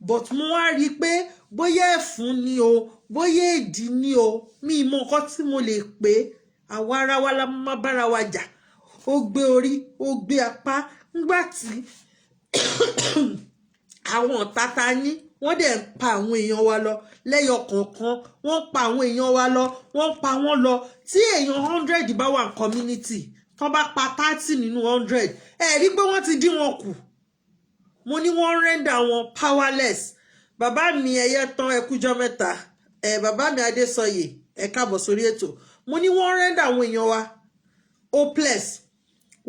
But mo wá rí i pé bóyá ẹ̀fún ni o, bóyá èdì ni o, mi mọ nǹkan tí mo lè pè é, àwa ara wa la máa bára wa jà. Ó gbé orí, ó gbé apá. Ńgbà tí àwọn ọ̀tá ta ní, wọ́n dẹ̀ ń pa àwọn èèyàn wa lọ lẹ́yọ kọ̀ọ̀kan, wọ́n ń pa àwọn èèyàn wa lọ, wọ́n ń pa wọ́n lọ. Tí èèyàn 100 bá wà ní community, tán bá pa 30 nínú 100, ẹ rí pé wọ́n ti dín wọn kù. Mo ní wọ́n render wọn powerless. Bàbá mi ẹyẹ tán, ẹkújọ́ mẹ́ta ẹ. Bàbá mi Adésọyè, ẹ káàbọ̀ sórí ètò. Mo ní wọ́n render àwọn èèyàn wa hopeless,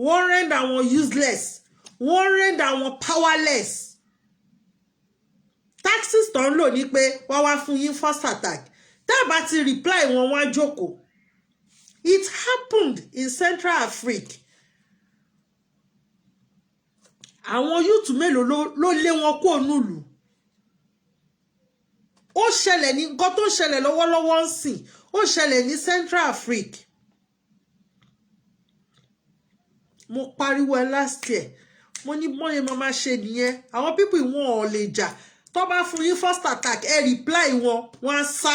wọ́n render wọn useless, wọ́n render wọn powerless. Tactics tó ń lò ní pé wọ́n wá fún yín first attack, tẹ́ ẹ bá ti reply wọn, wọ́n á jókòó. It happened in Central Africa. Àwọn youth mélòó ló lé wọn kúrò nílùú? Ó ṣẹlẹ̀ ní, nǹkan tó ń ṣẹlẹ̀ lọ́wọ́lọ́wọ́ ń sìn, ó ṣẹlẹ̀ ní Central Africa. Mo pariwo ẹ last year, mo ní bọ́yẹn mo máa ṣe nìyẹn. Àwọn people wọn ò lè jà. Tó bá fún yín first attack, ẹ reply wọn, wọn á sá,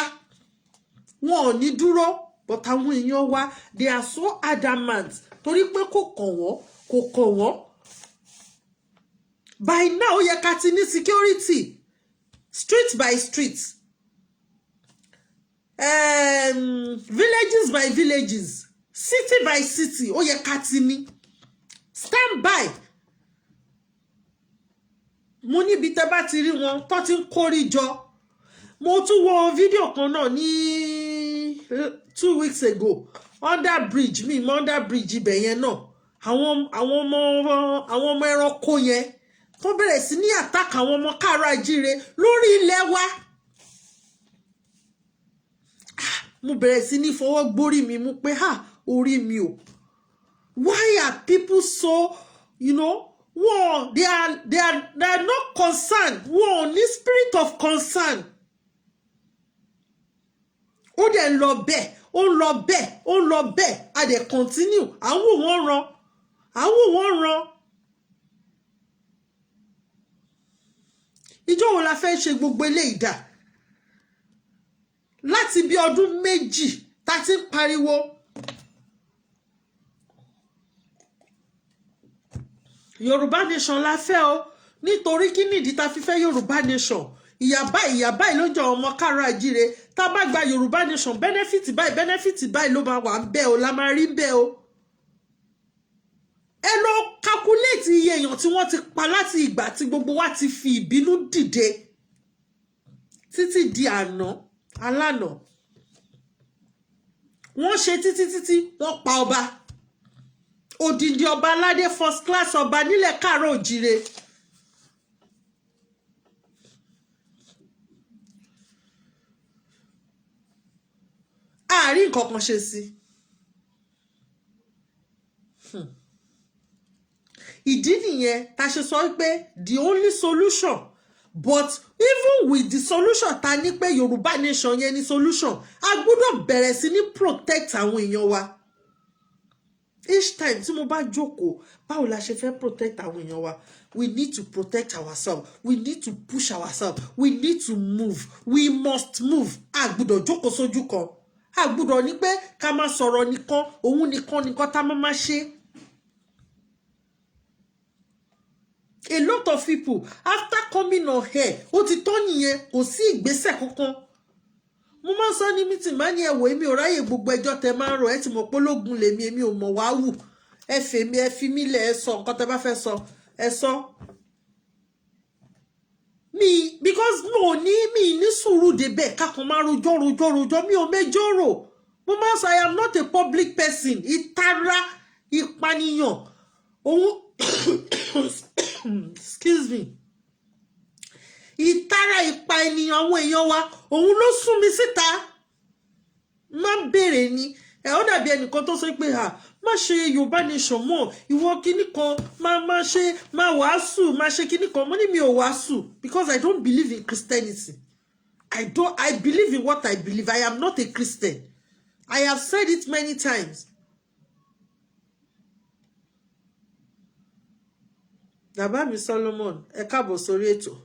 wọn ò ní dúró. But àwọn èèyàn wa, they are so adamant torí pé kò kàn wọ́n, kò kàn wọ́n. By now, ó yẹ ká ti ní security street by street, villages by villages, city by city. Ó yẹ ká ti ní stand by. Mo níbi tẹ́ bá ti rí wọn tó ti ń kórí jọ. Mo tún wo fídíò kan náà ní 2 weeks ago, under bridge mi mọ under bridge ibẹ̀ yẹn náà, àwọn ọmọ ẹranko yẹn tó bẹ̀rẹ̀ sí ní attack àwọn ọmọ káàárọ̀ àjíire lórí ilẹ̀ wa. Ah, mo bẹ̀rẹ̀ sí ní fọwọ́ gbórí mi mú pé, ha, orí mi o, why are people so wọn they are not concerned? Wọn ò ní spirit of concern. Ó dẹ̀ ń lọ bẹ́ẹ̀, ó ń lọ bẹ́ẹ̀, ó ń lọ bẹ́ẹ̀. A dẹ̀ continue, à ń wò wọ́n ran, à ń wò wọ́n ran. Ìjọ́ wo la fẹ́ ṣe gbogbo eléyìí dà? Láti bí ọdún 2 tá a ti ń pariwo Yorùbá nation la fẹ́ o. Nítorí kí nìdí tá fi fẹ́ Yorùbá nation? Ìyà báyìí, ìyà báyìí ló ń jẹ ọmọ káàárọ̀ àjíire. Tá a bá gba Yorùbá nation, benefit báyìí, benefit báyìí ló máa wà ń bẹ́ẹ̀ o, la máa rí bẹ́ẹ̀ o. Ẹ lọ calculate iye èèyàn tí wọ́n ti pa láti ìgbà tí gbogbo wa ti fi ìbínú dìde títí di àná alánà. Wọ́n ṣe títí títí, wọ́n pa ọba, odindi ọba aládé, first class ọba nílẹ̀ káàárọ̀ òjìrè. Àárín nǹkan kan ṣe sí. Ìdí nìyẹn tá a ṣe sọ pé the only solution, but even with the solution ta ní pé Yorùbá nation yẹn ní solution, a gbọ́dọ̀ bẹ̀rẹ̀ sí ní protect àwọn èèyàn wa. Each time tí mo bá jókòó, báwo la ṣe fẹ́ protect àwọn èèyàn wa? We need to protect ourselves, we need to push ourselves, we need to move, we must move. A gbọ́dọ̀ jókòó sójú kan. A gbọ́dọ̀ ní pé ká máa sọ̀rọ̀ nìkan, òun nìkan nìkan tá máa máa ṣe. A lot of people, after coming on here, ó ti tọ́ nìyẹn, kò sí ìgbésẹ̀ kankan. Mo máa ń sọ ní meeting, máa ní, "Ẹ̀wọ̀, èmi ò ráyè gbogbo ẹjọ́ tẹ máa ń rò. Ẹ ti mọ̀ pé ológun lèmi, èmi ò mọ̀ wá wù. Ẹ fèmí, ẹ fi mí lẹ̀, ẹ sọ nǹkan tẹ bá fẹ́ sọ, ẹ sọ mi," because mo ní mi ní sùúrù débẹ̀ kákan máa rojọ́ rojọ́ rojọ́. Mi ò mẹjọ́ rò. Mo máa ń sọ, I am not a public person. Ìtara ìpànìyàn òun, excuse me, ìtara ìpa ènìyàn àwọn èèyàn wa, òun ló sún mi síta. Má béèrè ni ẹ, ó dàbí ẹnìkan tó sọ pé, "À, má ṣe Yorùbá nation mọ́, ìwọ kíní kan, má má ṣe, má wàásù, má ṣe kíní kan." Mo ní mi ò wàásù because I don't believe in Christianity. I don't. I believe in what I believe. I am not a Christian. I have said it many times. Bàbá mi Solomon, ẹ káàbọ̀ sórí ètò.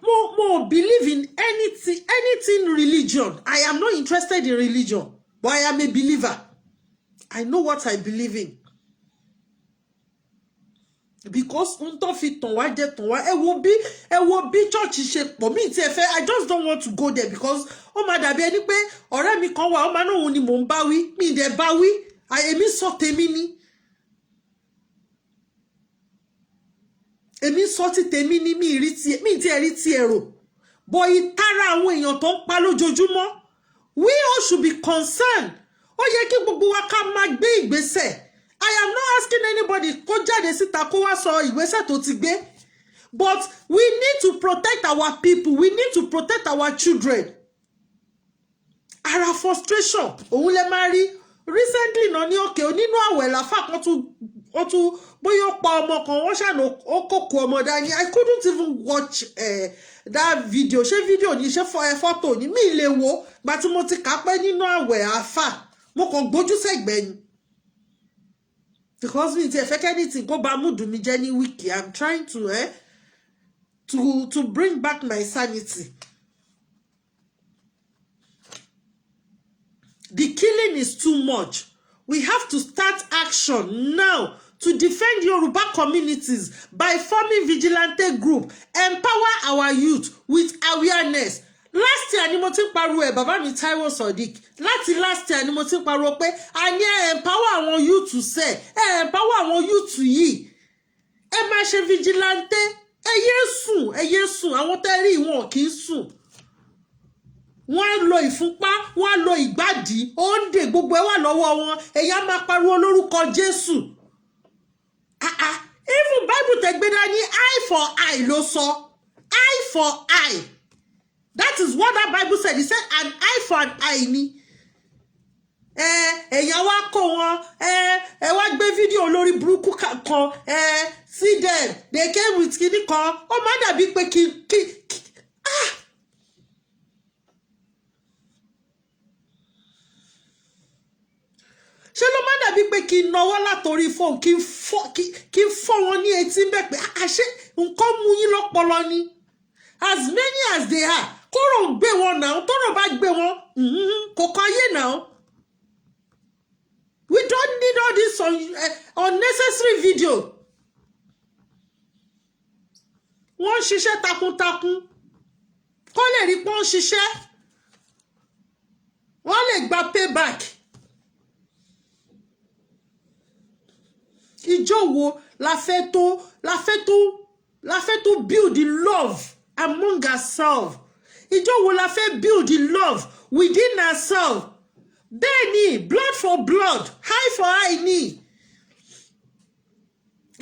Mo believe in anything religion. I am not interested in religion, but I am a believer. I know what I believe in because n tó fi tàn wá jẹ tàn wá. Ẹ wo bí church ṣe pọ̀ mí tí ẹ fẹ́. I just don't want to go there because ó máa dàbí ẹni pé ọ̀rẹ́ mi kan wà, ó máa náà òun ni mò ń bá wí. Mi ì dẹ̀ bá wí, èmi sọ tèmi ni. Èmi sọ ti tèmi ni. Mi ti rí ti ẹ̀rò bọ̀ ìtara àwọn èèyàn tó ń pa lójoojúmọ́, we all should be concerned. Ó yẹ kí gbogbo wa ká máa gbé ìgbésẹ̀. I am not asking anybody kó jáde síta kó wá sọ ìgbésẹ̀ tó ti gbé, but we need to protect our people, we need to protect our children. Ara frustration òun lè máa rí. Recently náà ní òkè nínú àwẹ̀ làfà kan tún, ó tún bóyá ó pa ọmọ kan, wọ́n ṣàná ó kókó ọmọ dání. I couldn't even watch that video. Ṣé video ni, ṣé fọ́tò ni, mi lè wo gba tí mo ti kà á pé nínú àwẹ̀ àfà, mo kàn gbójú sẹ́gbẹ̀ẹ́ ni, because mi ti ẹ̀ fẹ́ kí anything kó ba mood mi jẹ́ ní week. I'm trying to bring back my sanity. The killing is too much. We have to start action now to defend Yoruba communities by forming vigilante group, empower our youth with awareness. Last year ni mo ti ń pariwo ẹ̀, bàbá mi Taiwo Sodiq. Láti last year ni mo ti ń pariwo pé a ní ẹ empower àwọn youth sẹ̀, ẹ empower àwọn youth yìí. Ẹ máa ṣe vigilante, ẹ yé sùn, ẹ yé sùn, àwọn tẹ́ rí wọn kì í sùn. Wọ́n á lo ìfúnpá, wọ́n á lo ìgbádìí, òǹdè, gbogbo ẹ̀ wà lọ́wọ́ wọn. Èyí á máa pariwo lórúkọ Jésù. Ah ah, even Bible tẹ́ gbé dání, eye for eye ló sọ, eye for eye. That is what that Bible said. He said an eye for an eye ni. Ẹ èèyàn wá kó wọn, ẹ wá gbé fídíò lórí burúkú kan, ẹ see them, they came with kinní kan. Ó má dàbí pé kí ah. Ṣé ló má dàbí pé kí n nawọ́ látòrí fóònù, kí n fọ́ wọn ní etí ń bẹ̀ pé àṣé nǹkan mú yín lọ́pọlọ ni? As many as they are, kóró gbé wọn náà, tóró bá gbé wọn, kò kọ ayé náà. We don't need all this unnecessary video. Wọ́n ń ṣiṣẹ́ takuntakun kó lè rí pọ́n ṣiṣẹ́, wọ́n lè gba payback. Ìjọ wo la fẹ́ tó build the love among ourselves? Ìjọ wo la fẹ́ build the love within ourselves? Bẹ́ẹ̀ ni, blood for blood, eye for eye ni.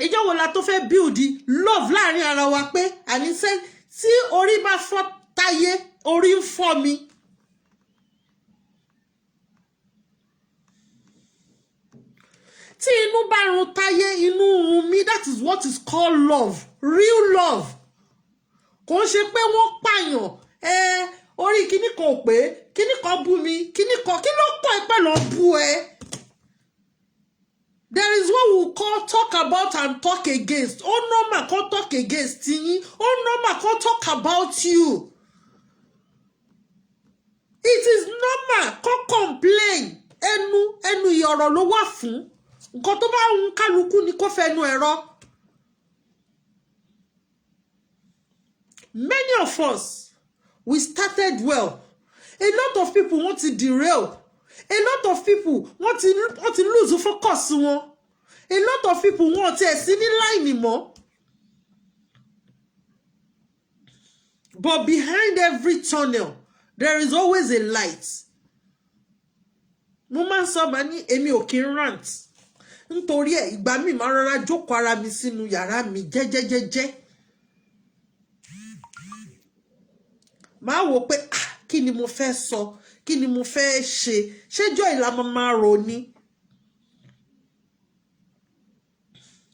Ìjọ wo la tó fẹ́ build the love láàrin ara wa pé àníṣe tí orí bá fọ́ táyé, orí ń fọ́ mi? Tí inú bá run táyé, inú run mi. That is what is called love, real love. Kò ń ṣe pé wọ́n pààyàn, ẹ orí kíní kan ò pé, kíní kan bú mi, kíní kan kí ló pọ̀ ẹ pẹ̀lú bú ẹ. There is what we call talk about and talk against. Ó normal kó talk against yín, ó normal kó talk about you. It is normal kó complain. Ẹnu ìyọ̀rọ̀ ló wà fún. Nǹkan tó bá ń kálukú ni kó fẹnu ẹ̀rọ. Many of us, we started well. A lot of people, wọ́n ti derail. A lot of people, wọ́n ti lose focus wọn. A lot of people, wọ́n ti ẹ̀ sí ní line mọ́. But behind every tunnel there is always a light. Mo máa ń sọ, máa ní èmi ò kí ń rant, nítorí ẹ̀ ìgbà míì máa rọra jókòó ara mi sínú yàrá mi jẹ́jẹ́jẹ́jẹ́, máa wò pé, ah, kí ni mo fẹ́ sọ? Kí ni mo fẹ́ ṣe? Ṣéjọ́ ìlànà máa rò ni?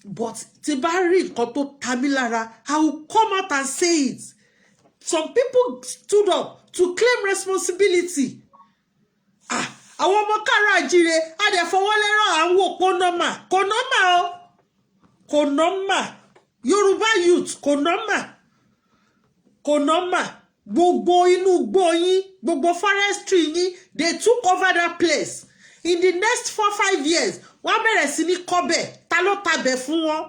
But tí bá rí nǹkan tó ta mí lára, I will come out and say it. Some people stood up to claim responsibility. Ah, àwọn ọmọ káàárọ̀ àjíire, a dẹ̀ fọwọ́lẹ́rọ̀, à ń wò kó normal, kò normal o, kò normal. Yorùbá youth, kò normal, kò normal. Gbogbo inú igbó yín, gbogbo forestry yín, they took over that place. In the next 4-5 years, wọ́n bẹ̀rẹ̀ sí ní kọ́bẹ̀. Ta ló tabẹ̀ fún wọn?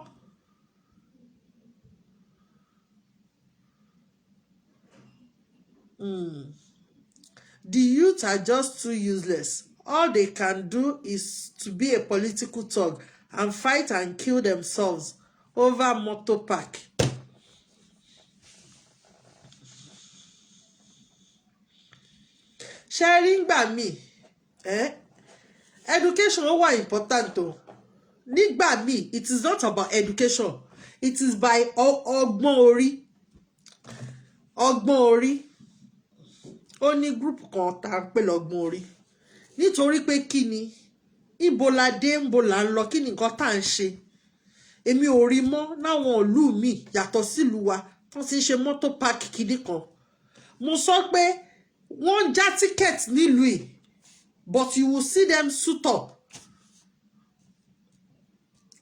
The youth are just too useless. All they can do is to be a political thug and fight and kill themselves over motor park. Ṣe rí ngbà míì, eh? Education ó wà important o. Nígbà míì, it is not about education, it is by ọgbọ́n orí, ọgbọ́n orí. Ó ní group kan tá à ń pè lọ́gbọ́n orí, nítorí pé kí ni Ibo la dé? Ńbo là ń lọ? Kí ni nǹkan tá à ń ṣe? Èmi ò rí mọ́ láwọn ìlú mi yàtọ̀ sílùú wa tó ti ń ṣe mọ́tò park kìíní kan. Mo sọ pé wọ́n ń já ticket nílùú yìí, but you will see them suit up.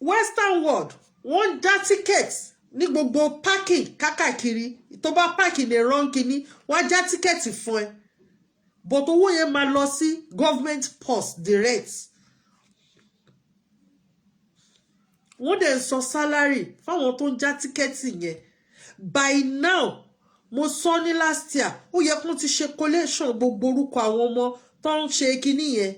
Western world, wọ́n ń já ticket ní gbogbo parking kákàkiri. Tó bá parking ní wrong kínní, wọ́n á já ticket fún ẹ, but owó yẹn máa lọ sí government purse direct. Wọ́n dẹ̀ ń sọ salary fáwọn tó ń já ticket yẹn. By now, mo sọ ní last year, ó yẹ kó ti ṣe collation gbogbo orúkọ àwọn ọmọ tó ń ṣe kinní yẹn.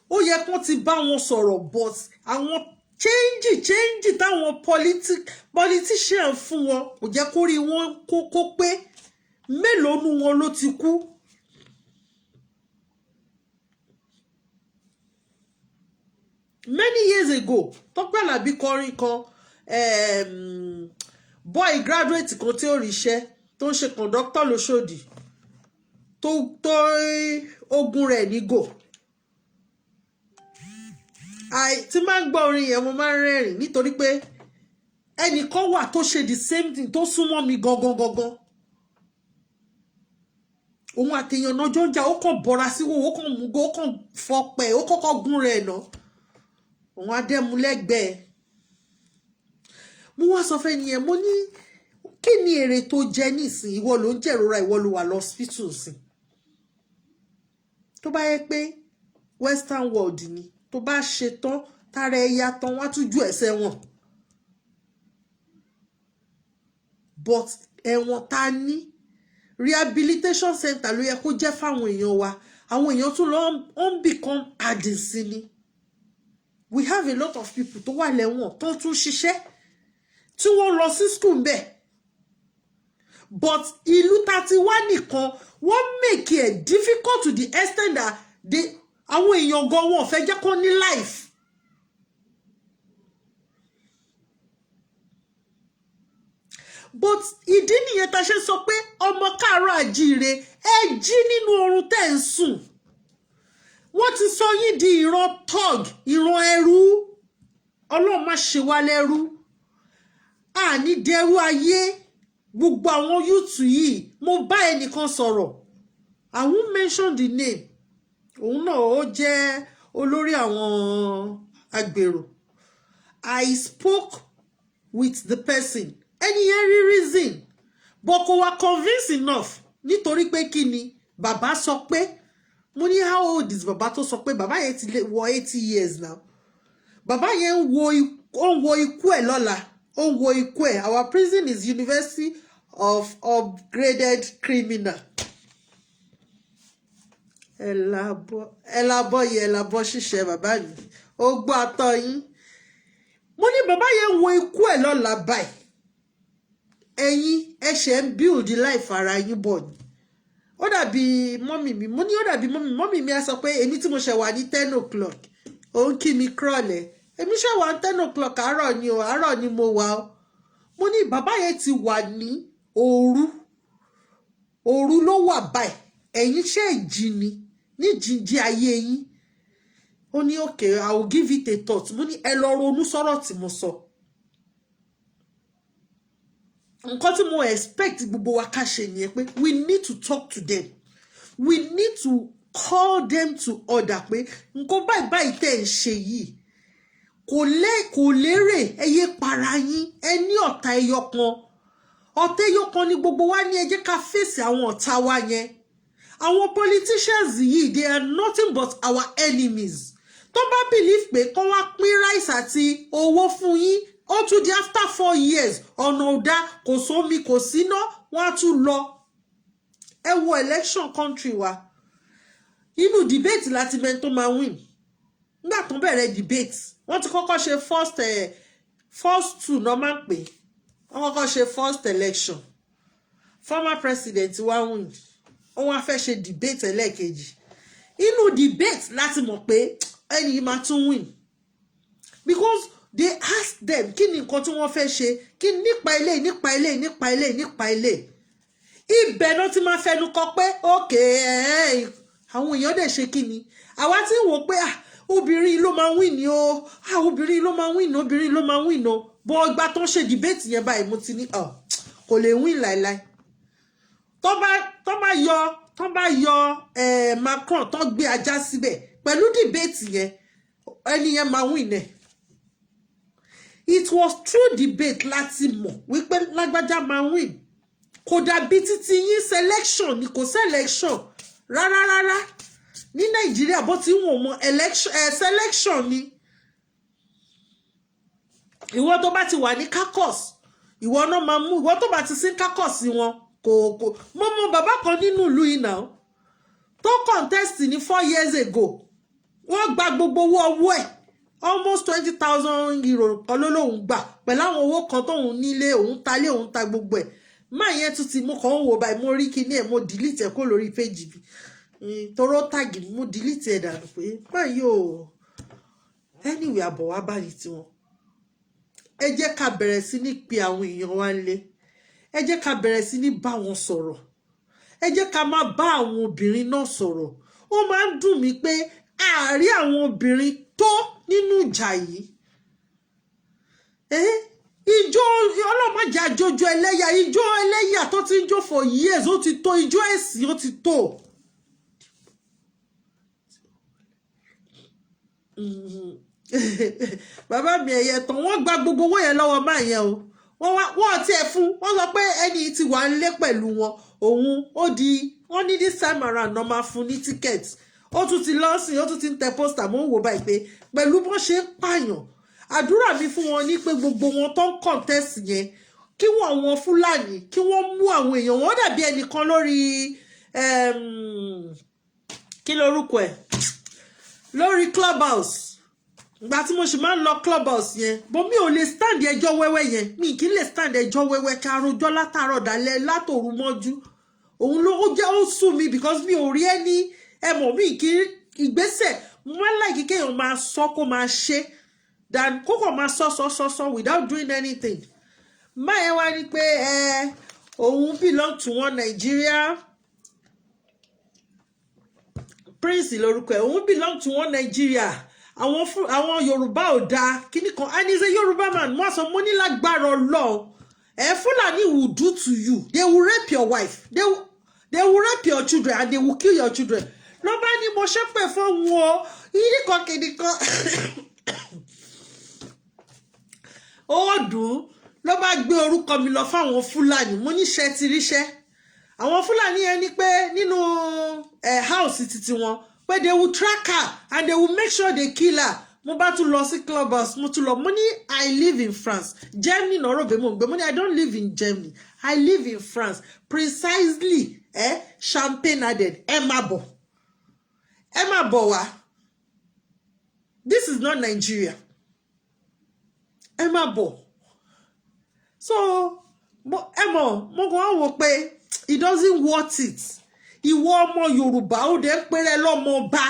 Ó yẹ kó ti bá wọn sọ̀rọ̀, but àwọn change change táwọn politician fún wọn kò jẹ́ kó rí wọn kó pé. Mélòó nu wọn ló ti kú? Many years ago, Tọ́pẹ́ Àlàbí kọrin kan, boy graduate kan tí ó ríṣẹ́, tó ń ṣe conductor lóṣòdì, tó ogun rẹ̀ nígò. Tí máa ń gbọ́ orin yẹn, mo máa ń rẹ́rìn nítorí pé ẹnìkan wà tó ṣe the same thing tó súnmọ́ mi gangan gangan. Òun àtẹ̀yàn náà jọ ń jà, ó kàn bọ́ra sí wo, ó kàn mú go, ó kàn fọpẹ́, ó kọ́kọ́ gún rẹ̀ nà, òun adẹ́múlẹ́gbẹ̀ẹ́. Mo wá sọ fẹ́ nìyẹn, mo ní, kí ni èrè tó jẹ nísìn? Ìwọ ló ń jẹ̀rora, ìwọ ló wà lọ́sípítù sìn. Tó bá yẹ pé western world ni, tó bá ṣe tán, tára ẹ yá tán, wọ́n á tún ju ẹ̀sẹ̀ wọn. But ẹ̀wọ̀n tá a ní, rehabilitation center ló yẹ kó jẹ́ fáwọn èèyàn wa. Àwọn èèyàn tún lọ ń become addicts sí ni. We have a lot of people tó wà lẹ́wọ̀n tó tún ṣiṣẹ́, tí wọ́n lọ sí school mbẹ̀, but ìlú tá ti wá nìkan, wọ́n make it difficult to the extent that they, àwọn èèyàn gan, wọn ò fẹ́ jẹ́ kó ní life. But ìdí nìyẹn tá a ṣe sọ pé ọmọ káàárọ̀ àjíire, ẹ jí nínú oorun tẹ́ ń sùn. Wọ́n ti sọ yín di ìran thug, ìran ẹrú. Ọlọ́run má ṣe wá lẹ́rú, àní dẹrú ayé. Gbogbo àwọn youth yìí, mo bá ẹnìkan sọ̀rọ̀, I won't mention the name, òun náà ó jẹ́ olórí àwọn agbèrò. I spoke with the person. Ẹni yẹn rí reason, but kò wá convince enough, nítorí pé kí ni bàbá sọ pé. Mo ní, how old is bàbá tó sọ pé? Bàbá yẹn ti wọ 80 years now. Bàbá yẹn ń wo, ó ń wo ikú ẹ̀ lọ́la, ó ń wo ikú ẹ̀. Our prison is University of Upgraded Criminal. Ẹ lábọ́ yẹ, ẹ lábọ́ ṣiṣẹ́. Bàbá mi, ó gbọ́ atọ́ yín. Mo ní bàbá yẹn ń wo ikú ẹ̀ lọ́la báyìí. Ẹ̀yin ẹ̀ṣẹ̀ ń build life ara yín bọ̀ ni. Ó dàbí mummy mi. Mo ní ó dàbí mummy. Mummy mi á sọ pé èmi tí mo ṣẹ̀ wà ní 10 o'clock, òun kí mi crọ̀lẹ́. Èmi ṣẹ̀ wà ní 10 o'clock, àárọ̀ ni o, àárọ̀ ni mo wà o. Mo ní bàbá yẹn ti wà ní òru, òru ló wà báyìí. Ẹ̀yin ṣe jí ni ní jíjí ayé yín. Ó ní, "Okay, I will give it a thought." Mo ní ẹ lọ ronú sọ̀rọ̀ tí mo sọ. Nǹkan tí mo expect gbogbo wa ká ṣe nìyẹn, pé we need to talk to them, we need to call them to order, pé nǹkan báyìí báyìí tẹ̀ ń ṣe yìí kò lérè. Ẹ yé para yín. Ẹ ní ọ̀tá ẹyọ kan, ọ̀tá ẹyọ kan ni gbogbo wa ní. Ẹ jẹ́ ká fèsì àwọn ọ̀tá wa yẹn. Àwọn politicians yìí, they are nothing but our enemies. Tó bá believe pé kó wá pín rice àti owó fún yín, ó tún di after 4 years, ọ̀nà ọ̀dà, kò sómi, kò síná, wọ́n á tún lọ. Ẹ wo election country wa, inú debate láti mẹ́ni tó máa win. Nígbà tó bẹ̀rẹ̀ debate, wọ́n ti kọ́kọ́ ṣe first two náà máa ń pè. Wọ́n kọ́kọ́ ṣe first election, former president wa win. Wọ́n wá fẹ́ ṣe debate ẹlẹ́ẹ̀kejì. Inú debate láti mọ̀ pé ẹni yìí máa tún win, because they ask them kí ni nǹkan tí wọ́n fẹ́ ṣe, kí nípa ilé, nípa ilé, nípa ilé, nípa ilé. Ibẹ̀ náà ti máa fẹnu kọ pé okay, àwọn èèyàn dẹ̀ ṣe kí ni. Àwa tí ń wò pé, ah, Obìnrin ló máa win ni o. Ah, obìnrin ló máa win, obìnrin ló máa win o. Bọ́ ọgbà tó ń ṣe debate yẹn báyìí, mo ti ní ọ kò lè win láéláé. Tó bá yọ Macron, tó gbé ajá síbẹ̀ pẹ̀lú debate yẹn, ẹni yẹn máa win ẹ̀. It was through debate láti mọ̀ wípé lágbájá máa win. Kò dàbí títí yín, selection ni. Kò selection rárá rárá ní Nàìjíríà. Bó ti ń wọ̀n mọ́ election, selection ni. Ìwọ tó bá ti wà ní caucus, ìwọ náà máa mú. Ìwọ tó bá ti sí caucus wọn, kò mo mọ bàbá kan nínú ìlú yìí náà tó contest ní 4 years ago. Wọ́n gba gbogbo owó ọwọ́ ẹ̀, almost €20,000 kan ló lóun gbà pẹ̀lú àwọn owó kan tóun nílé, òun talé, òun ta gbogbo ẹ̀. Máa yẹn tún ti mú kàn ń wò báyìí. Mo rí kíní ẹ̀, mo delete ẹ̀ kó lórí page mi, toró tag, mo delete ẹ̀ dànù pé máa yóò. Anyway, àbọ̀ wá báyìí tiwọn. Ẹ jẹ́ ká bẹ̀rẹ̀ sí ní pe àwọn èèyàn wa lé. Ẹ jẹ́ ká bẹ̀rẹ̀ sí ní bá wọn sọ̀rọ̀. Ẹ jẹ́ ká máa bá àwọn obìnrin náà sọ̀rọ̀. Ó máa ń dùn mí pé àárí àwọn obìnrin tó nínú ìjà yìí. Ijó ọlọ́mọdé, àjọjọ ẹlẹ́yà, ijó ẹlẹ́yà tó ti ń jó for years, ó ti tó. Ijó ẹ̀sìn, ó ti tó. Bàbá mi ẹ̀yẹ tán, wọ́n gba gbogbo owó yẹn lọ́wọ́ máa yẹn o. Wọ́n wá, wọ́n tiẹ̀ fún wọ́n sọ pé ẹni tí wà ń lé pẹ̀lú wọn, òun ó di wọ́n ní this time around náà máa fún ní ticket. Ó tún ti lọ sí, ó tún ti ń tẹ poster. Mo ń wò báyìí pé pẹ̀lú bó ṣe ń pààyàn, àdúrà mi fún wọn ní pé gbogbo wọn tó ń contest yẹn, kí wọ́n, àwọn Fúlàní, kí wọ́n mú àwọn èèyàn wọn. Dàbí ẹnìkan lórí, kí lorúkọ ẹ̀, lórí Clubhouse. Ìgbà tí mo sì máa ń lọ Clubhouse yẹn bó, mi ò lè stand ẹjọ́ wẹ́wẹ́ yẹn. Mi kì í lè stand ẹjọ́ wẹ́wẹ́, ká rojọ́ látàárọ̀ dálẹ́, látòru mọ́jú. Òun ló ó jẹ́ ó sùn mi because mi ò rí ẹni ẹ mọ̀. Mi kì í ìgbésẹ̀. Mo máa ń like kéèyàn máa sọ, kó máa ṣe, than kó kàn máa sọ sọ sọ sọ without doing anything. Máa yẹn wá ní pé ẹ òun belong to one Nigeria. Prince lórúkọ ẹ̀. Òun belong to one Nigeria, àwọn fún àwọn Yorùbá ò dáa kíní kan, and he's a Yorùbá man. Mo sọ, mo ní lágbára Ọlọ́run ẹ, Fúlàní will do to you, they will rape your wife, they will rape your children and they will kill your children. Ló bá ní mo ṣépè fóun o, yìí kan kìíní kan ó dùn ún. Ló bá gbé orúkọ mi lọ fáwọn Fúlàní. Mo níṣẹ́ ti ríṣẹ́ àwọn Fúlàní yẹn ní pé nínú house títí wọn pé they will track her and they will make sure they kill her. Mo bá tún lọ sí Clubhouse, mo tún lọ, mo ní I live in France. Germany náà rò bẹ́ẹ̀ mo ń gbé. Mo ní I don't live in Germany, I live in France, precisely Champagne added. Ẹ má bọ̀, ẹ má bọ̀ wá. This is not Nigeria. Ẹ má bọ̀. So ẹ mọ̀, mo kàn wá wò pé it doesn't worth it. Ìwọ ọmọ Yorùbá, ó dẹ̀ ń péré lọ́mọ ọba,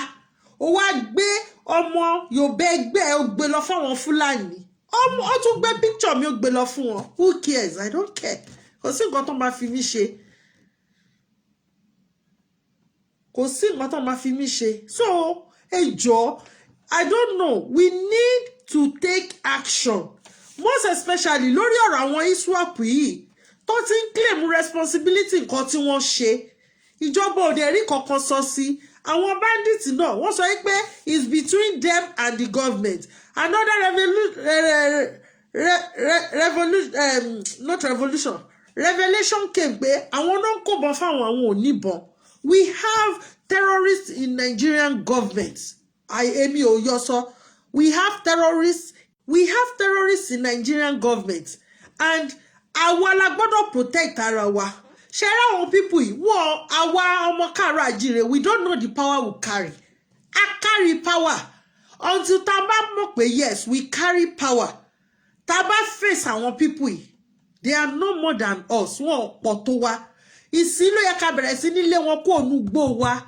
ó wá gbé ọmọ Yorùbá ẹgbẹ́ ẹ, ó gbé lọ fáwọn Fúlàní. Ọmọ ó tún gbé picture mi, ó gbé lọ fún wọn. Who cares? I don't care. Kò sí nǹkan tó máa fi mí ṣe. Kò sí nǹkan tó máa fi mí ṣe. So ẹ jọ̀ọ́, I don't know, we need to take action, most especially lórí ọ̀rọ̀ àwọn ISWAP yìí tó ti ń claim responsibility nǹkan tí wọ́n ṣe. Ìjọba òde rí kankan sọ sí. Àwọn bandits náà, wọ́n sọ pé it's between them and the government. Another revolution, not revolution, revelation came pé àwọn náà ń kóbọn fáwọn, àwọn ò níbọn. We have terrorists in Nigerian government. Èmi ò yọ sọ. We have terrorists, we have terrorists in Nigerian government, and àwa la gbọ́dọ̀ protect ara wa. Ṣe é ráwọn people yìí, wọ́n, àwa ọmọ káàárọ̀ àjíire, we don't know the power we carry. A carry power until tá a bá mọ̀ pé yes, we carry power. Tá a bá face àwọn people yìí, they are no more than us. Wọn ò pọ̀ tó wa. Ìsín ló yẹ ká bẹ̀rẹ̀ sí nílé wọn kó ònú gbó wa,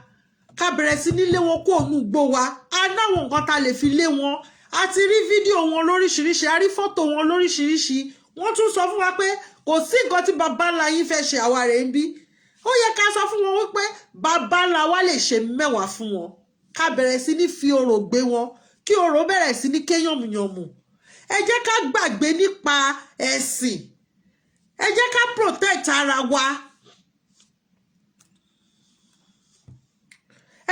ká bẹ̀rẹ̀ sí nílé wọn kó ònú gbó wa. A náwọn nǹkan tá a lè fi lé wọn. A ti rí fídíò wọn lóríṣiríṣi, a rí fọ́tò wọn lóríṣiríṣi. Wọ́n tún sọ fún wa pé kò sí nǹkan tí baba ńlá yín fẹ́ ṣe àwa rẹ̀ ń bí. Ó yẹ ká sọ fún wọn wípé baba ńlá wa lè ṣe mẹ́wàá fún wọn. Ká bẹ̀rẹ̀ sí ní fi orò gbé wọn. Kí orò bẹ̀rẹ̀ sí ní ké yànmùyànmù. Ẹ jẹ́ ká gbàgbé nípa ẹ̀sìn. Ẹ jẹ́ ká protect ara wa.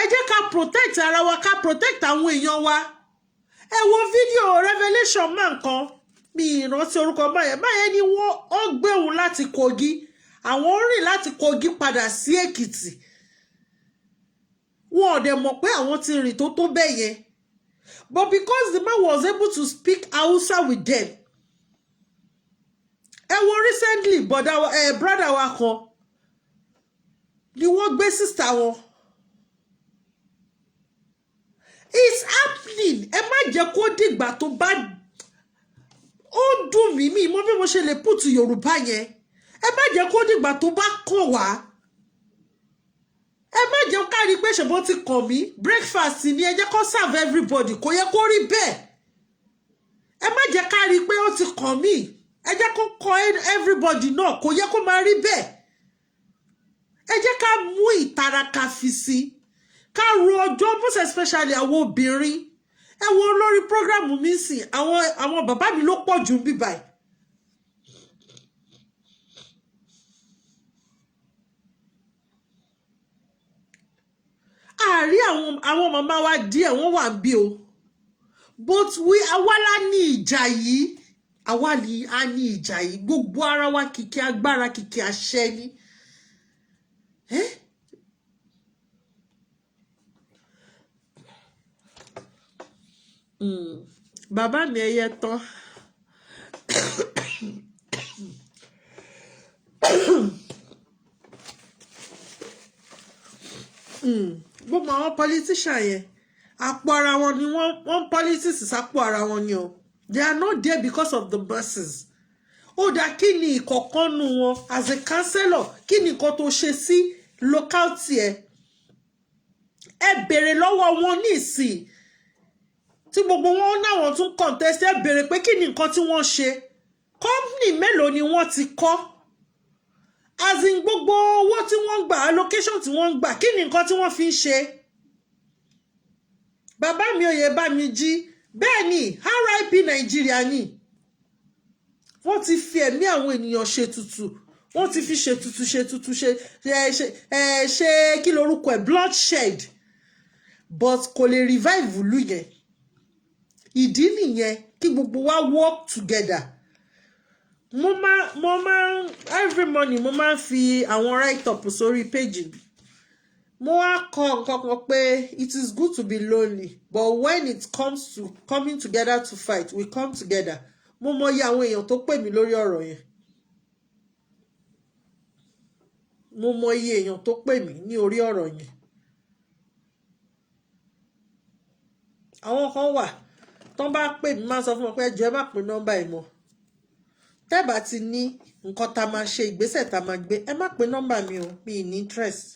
Ẹ jẹ́ ká protect ara wa, ká protect àwọn èèyàn wa. Ẹ wo fídíò revelation máa nǹkan mi, ìrántí orúkọ báyẹn báyẹn ni wọ́n ó gbé òun láti Kogi. Àwọn rìn láti Kogi padà sí Èkìtì. Wọn ò dẹ̀ mọ̀ pé àwọn ti rìn tó tó bẹ́ẹ̀ yẹn, but because the man was able to speak Hausa with them. Ẹ wo recently, bọ̀dà ẹ, brother wa kan ni wọ́n gbé sister wọn. It's happening. Ẹ má jẹ́ kó dìgbà tó bá ó dùn mí. Mi mọ bí mo ṣe lè put Yorùbá yẹn. Ẹ má jẹ́ kó dìgbà tó bá kàn wá. Ẹ má jẹ́ ká rí i pé ṣèbó ti kàn mí, breakfast ni, ẹ jẹ́ kó serve everybody. Kò yẹ kó rí bẹ́ẹ̀. Ẹ má jẹ́ ká rí i pé ó ti kàn mí, ẹ jẹ́ kó kàn everybody náà. Kò yẹ kó máa rí bẹ́ẹ̀. Ẹ jẹ́ ká mú ìtara, ká fi sí, ká ro ọjọ́, most especially àwọn obìnrin. Ẹ wo lórí program mi sìn, àwọn bàbá mi ló pọ̀ jù ń bí báyìí. Àárí àwọn màmá wa díẹ̀, wọ́n wà bí o, but we, àwa la ní ìjà yìí. Àwa ni a ní ìjà yìí. Gbogbo ara wa kìkì agbára, kìkì àṣẹ ni. Eh? Bàbá mi ẹyẹ tán. Gbogbo àwọn politician yẹn, àpò ara wọn ni wọ́n politics sápò ara wọn ni o. They are not there because of the masses. Ó dá, kí ni ìkọ̀kan nu wọn as a councillor? Kí ni nǹkan tó ṣe sí locality ẹ? Ẹ béèrè lọ́wọ́ wọn ní ìsìn tí gbogbo wọn náwọn tún contest. Ẹ béèrè pé kí ni nǹkan tí wọ́n ṣe? Company mélòó ni wọ́n ti kọ́? As in, gbogbo owó tí wọ́n ń gbà, allocation tí wọ́n ń gbà, kí ni nǹkan tí wọ́n fi ń ṣe? Bàbá mi òye bá mi jí. Bẹ́ẹ̀ ni, RIP Nàìjíríà ni. Wọ́n ti fi ẹ̀mí àwọn ènìyàn ṣètùtù. Wọ́n ti fi ṣètùtù, ṣètùtù, ṣe ṣe ṣe, kí lorúkọ ẹ̀, bloodshed, but kò lè revive ìlú yẹn. Ìdí nìyẹn kí gbogbo wa work together. Mo máa every morning, mo máa ń fi àwọn write up sórí page mi. Mo wá kọ nǹkan kan pé it is good to be lonely, but when it comes to coming together to fight, we come together. Mo mọyì àwọn èèyàn tó pè mí lórí ọ̀rọ̀ yẹn. Mo mọyì èèyàn tó pè mí ní orí ọ̀rọ̀ yẹn. Àwọn kan wà tó bá pè mí, máa sọ fún wọn pé ẹ jọ̀ọ́, ẹ má pè nọ́mbà ẹ̀ mọ́. Tẹ́ bá ti ní nǹkan tá a máa ṣe, ìgbésẹ̀ tá a máa gbé, ẹ má pè nọ́mbà mi o, mi ní interest.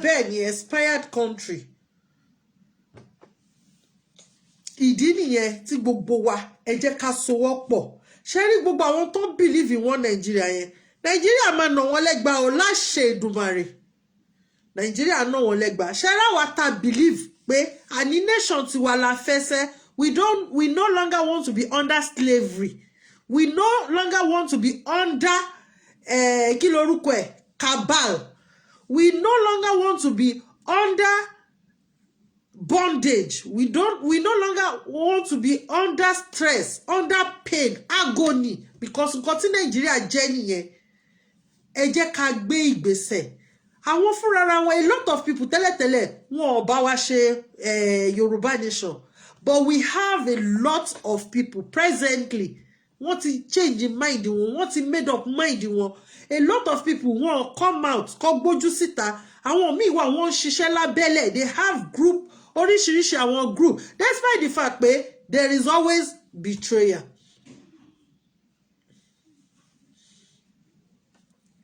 Bẹ́ẹ̀ ni, expired country. Ìdí nìyẹn tí gbogbo wa, ẹ jẹ́ ká sowọ́ pọ̀. Ṣé rí gbogbo àwọn tó ń believe in one Nàìjíríà yẹn, Nàìjíríà máa nà wọ́n lẹ́gbàá o, láṣẹ Èdùmàrè. Nàìjíríà nà wọ́n lẹ́gbàá. Ṣé ráwa ta believe pé àní nation tiwa la fẹ́ sẹ́, we no longer want to be under slavery, we no longer want to be under kí lorúkọ ẹ̀, cabal, we no longer want to be under bondage, we no longer want to be under stress, under pain, agony, because nǹkan tí Nàìjíríà jẹ́ nìyẹn. Ẹ jẹ́ ká gbé ìgbésẹ̀. Àwọn fúnra wọn, a lot of people tẹ́lẹ̀tẹ́lẹ̀, wọn ò bá wa ṣe Yorùbá nation, but we have a lot of people presently, wọ́n ti change mind wọn, wọ́n ti made up mind wọn. A lot of people, wọ́n come out kọ́ gbójú síta. Àwọn míì wà, wọ́n ń ṣiṣẹ́ lábẹ́lẹ̀. They have group, oríṣiríṣi àwọn group, despite the fact pé there is always betrayal.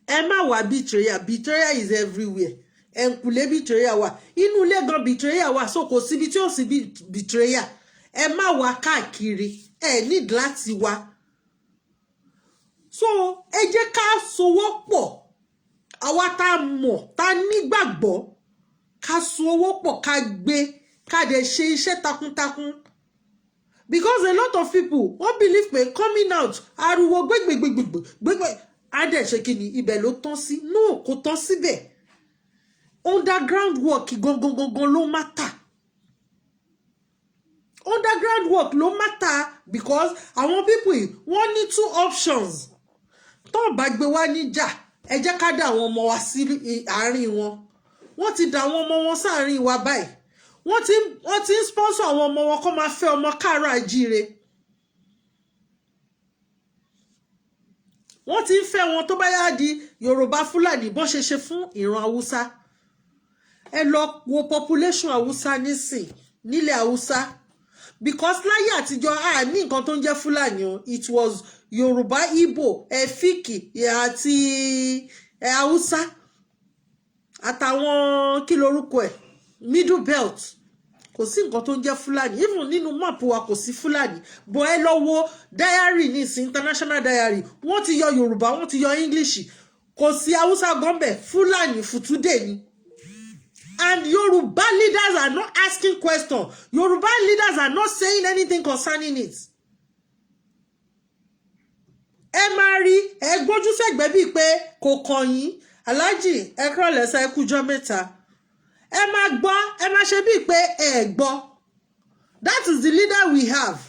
Ẹ má wá betrayal. Betrayal is everywhere. Ẹ̀ǹkùlé betrayal wà, inú ilé gan betrayal wà, so kò síbi tí ò sí betrayal. Ẹ má wá káàkiri, ẹ need láti wá. So ẹ jẹ́ ká sowọ́ pọ̀. Àwa tá a mọ̀, tá a nígbàgbọ́ Ká so owó pọ̀, ká gbé, ká dẹ̀ ṣe iṣẹ́ takuntakun, because a lot of people, wọ́n believe pé coming out, ariwo gbégbégbégbé gbégbé, á dẹ̀ ṣe kí ni, ibẹ̀ ló tán sí. No, kò tán síbẹ̀. Underground work gangan gangan ló matter. Underground work ló matter, because àwọn people yìí, wọ́n ní two options. Tó bá gbé wá níjà, ẹ jẹ́ ká dá àwọn ọmọ wa sí àárín wọn. Wọ́n ti dá àwọn ọmọ wọn sáàárín wa báyìí. Wọ́n ti ń sponsor àwọn ọmọ wọn kó máa fẹ́ ọmọ káàárọ̀ àjíire. Wọ́n ti ń fẹ́ wọn. Tó bá yá, di Yorùbá Fúlàní, bọ́n ṣe ṣe fún ìran Haúsá. Ẹ lọ wo population Haúsá nísìn nílẹ̀ Haúsá, because láyé àtijọ́, a ní nǹkan tó ń jẹ́ Fúlàní o. It was Yorùbá, Igbo, Efiki àti Haúsá àtàwọn, kí lorúkọ ẹ̀, Middle Belt. Kò sí nǹkan tó ń jẹ́ Fúlàní. Even nínú map wa, kò sí Fúlàní. But ẹ lọ wo diary nísìn, international diary, wọ́n ti yọ Yorùbá, wọ́n ti yọ English, kò sí Haúsá gọ́ńbẹ̀. Fúlàní fùtúdè ni. And Yoruba leaders are not asking questions. Yoruba leaders are not saying anything concerning it. Ẹ máa rí, ẹ gbójú sẹ́gbẹ̀ẹ́ bíi pé kò kàn yín. Aláàjì, ẹ kúrò lẹ́sẹ̀, ẹ kújọ́ mẹ́ta. Ẹ máa gbọ́, ẹ máa ṣe bíi pé ẹ gbọ́. That is the leader we have.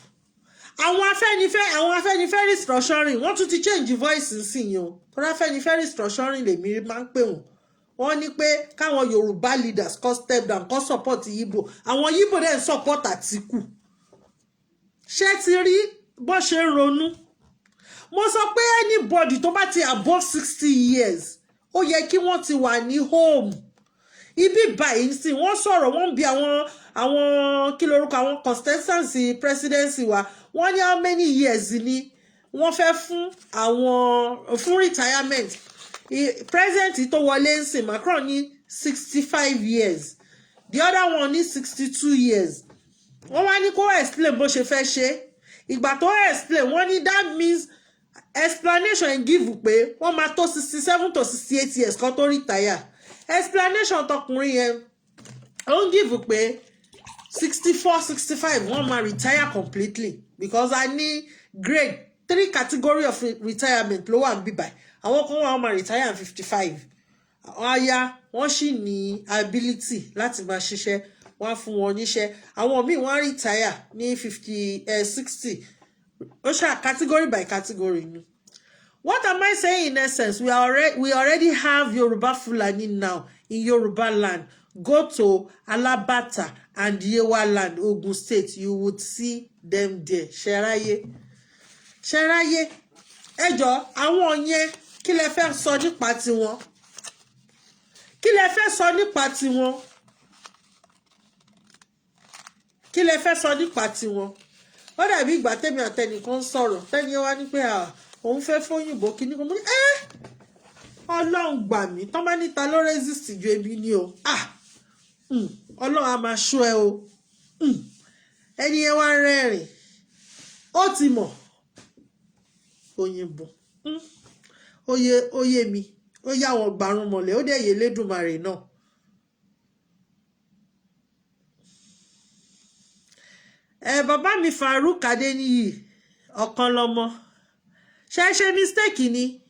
Àwọn Afẹ́nifẹ́re restructuring, wọ́n tún ti change voice nísìnyí o. Tọ́lá, Afẹ́nifẹ́re restructuring lèmi máa ń pè wọ́n. Wọ́n ní pé káwọn Yorùbá leaders kó step down, kó support Igbo. Àwọn Igbo dẹ̀ ń support Àtìkù. Ṣé ti rí bó ṣe ń ronú? Mo sọ pé anybody tó bá ti above 60 years, ó yẹ kí wọ́n ti wà ní home. Ibi báyìí sí, wọ́n sọ̀rọ̀, wọ́n ń bi àwọn, kí lorúkọ, àwọn contestants presidency wa. Wọ́n ní how many years ni wọ́n fẹ́ fún àwọn fún retirement. President tó wọlé ń sìn, Macron, ní 65 years, the other one ní 62 years. Wọ́n wá ní kó explain bó ṣe fẹ́ ṣe. Ìgbà tó explain, wọ́n ní that means explanation and give pé wọ́n máa tó 67 to 68 years kan tó retire. Explanation tọkùnrin yẹn, ó ń give pé 64, 65, wọ́n máa retire completely, because a ní grade, three category of retirement ló wà níbí báyìí. Àwọn kan wà, wọ́n máa retire at 55. Àwọn aya wọ́n sì ní ability láti máa ṣiṣẹ́, wọ́n á fún wọn níṣẹ́. Àwọn míì, wọ́n á retire ní 50, 60. Ó ṣáà category by category ni. What am I saying in essence? We already have Yoruba Fulani now in Yoruba land. Go to Alabata and Yewa land, Ogun State, you would see them there. Ṣẹráyé, ṣẹráyé, ẹ jọ, àwọn yẹn, kí lẹ fẹ́ sọ nípa tiwọn? Kí lẹ fẹ́ sọ nípa tiwọn? Kí lẹ fẹ́ sọ nípa tiwọn? Ó dàbí ìgbà tẹ́mi àtẹnìkan ń sọ̀rọ̀, tẹ́ni wá ní pé òun fẹ́ fóyìnbó kíní kan. Mo ní ẹ́, Ọlọ́run gbà mí, tọ́ bá níta ló resist ju ebi ni o. Ah, Ọlọ́run á máa ṣọ́ ẹ o. Ẹni yẹn wá ń rẹ́rìn, ó ti mọ̀ òyìnbó. Ó yé, ó yé mi, ó yá àwọn gbàrún mọ̀lẹ́, ó dẹ̀ yé Lédùmarè náà. Ẹ bàbá mi Farouk Adéníyì, ọ̀kan lọ́mọ, ṣe ṣe mistake ni.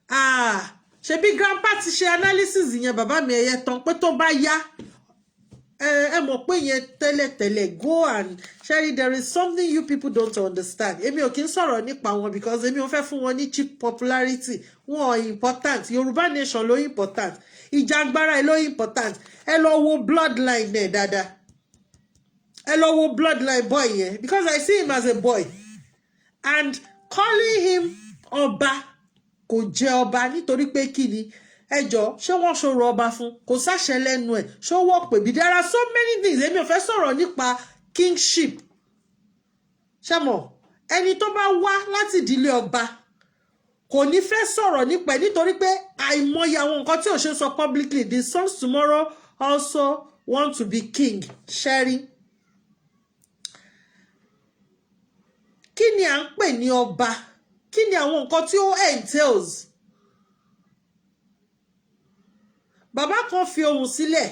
Ah, ṣebí grandpa ti ṣe analysis yẹn, bàbá mi ẹ̀yẹ tán, pé tó bá yá, ẹ mọ̀ pé yẹn tẹ́lẹ̀tẹ́lẹ̀. Go and Sherry, there is something you people don't understand. Èmi ò kí ń sọ̀rọ̀ nípa wọn because èmi ò fẹ́ fún wọn ní cheap popularity. Wọn ò important. Yorùbá nation ló important. Ìjàngbara ẹ ló important. Ẹ lọ wo bloodline ẹ dáadáa. Ẹ lọ wo bloodline boy yẹn, because I see him as a boy and calling him ọba, kò jẹ́ ọba. Nítorí pé kí ni? Ẹ jọ, ṣé wọ́n ṣòro ọba fún? Kò sáṣẹ lẹ́nu ẹ̀. Ṣó wọ́ pè bí? There are so many things. Èmi ò fẹ́ sọ̀rọ̀ nípa kingship. Ṣé mọ̀, ẹni tó bá wá láti ìdílé ọba kò ní fẹ́ sọ̀rọ̀ nípa ẹ̀, nítorí pé àìmọye àwọn nǹkan tí ò ṣe sọ publicly. The sons tomorrow also want to be king. Ṣẹ́rí, kí ni à ń pè ní ọba? Kí ni àwọn nǹkan tí ó entails? Bàbá kan fi ohùn sílẹ̀.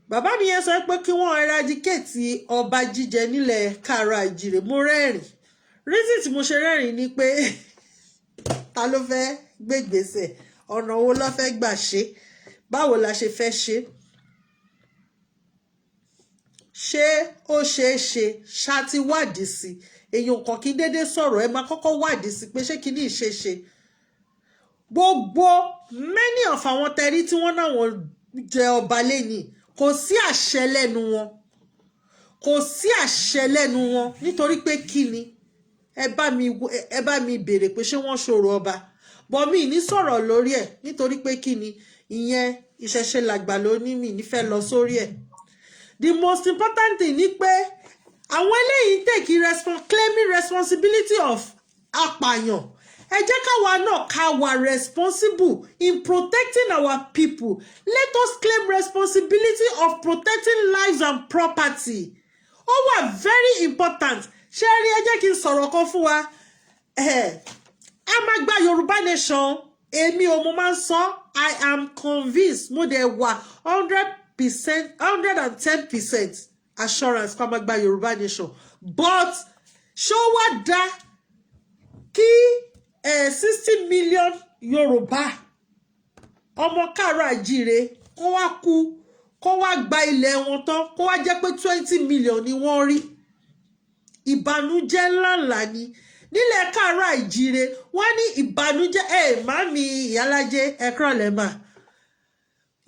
Bàbá mi yẹn sọ pé kí wọ́n eradicate ọba jíjẹ nílẹ̀ káàárọ̀ àìjíire. Mo rẹ́rìn. Reason tí mo ṣe rẹ́rìn ni pé, ta ló fẹ́ gbégbèsè? Ọ̀nà wo ló fẹ́ gbà ṣe? Báwo la ṣe fẹ́ ṣe? Ṣé ó ṣeé ṣe? Ṣá ti wádìí sí? Èèyàn kan kí n déédéé sọ̀rọ̀. Ẹ máa kọ́kọ́ wádìí sí pé ṣé kí ní ìṣe ṣe. Gbogbo many of àwọn tẹrí tí wọ́n náà wọ́n jẹ ọba lẹ́yìn, kò sí àṣẹ lẹ́nu wọn, kò sí àṣẹ lẹ́nu wọn. Nítorí pé kí ni? Ẹ bá mi béèrè pé ṣé wọ́n ṣòro ọba bọ̀ mí ní sọ̀rọ̀ lórí ẹ̀. Nítorí pé kí ni ìyẹn? Ìṣẹ̀ṣe làgbà ló ní mi nífẹ̀ẹ́ lọ sórí ẹ̀. The most important thing ni pé àwọn eléyìí take claiming responsibility of apààyàn. Ẹ jẹ́ káwa náà ká wà responsible in protecting our people. Let us claim responsibility of protecting lives and property. Ó wà very important. Ṣé rí, ẹ jẹ́ kí n sọ̀rọ̀ kan fún wa. A máa gba Yorùbá nation. Èmi ò, mo máa ń sọ, I am convinced, mo dẹ̀ wà 100%, 110% assurance pa máa gba Yorùbá nation. But ṣó wá dá kí 60 million Yorùbá, ọmọ káàárọ̀ àjíire, kó wá kú, kó wá gba ilẹ̀ wọn tán, kó wá jẹ́ pé 20 million ni wọ́n rí? Ìbànújẹ́ ńláńlá ni nílẹ̀ káàárọ̀ àìjíire. Wọ́n ní ìbànújẹ́ ẹ̀ màmí ìyálájẹ́ ẹ kúrọ̀lẹ́ mà.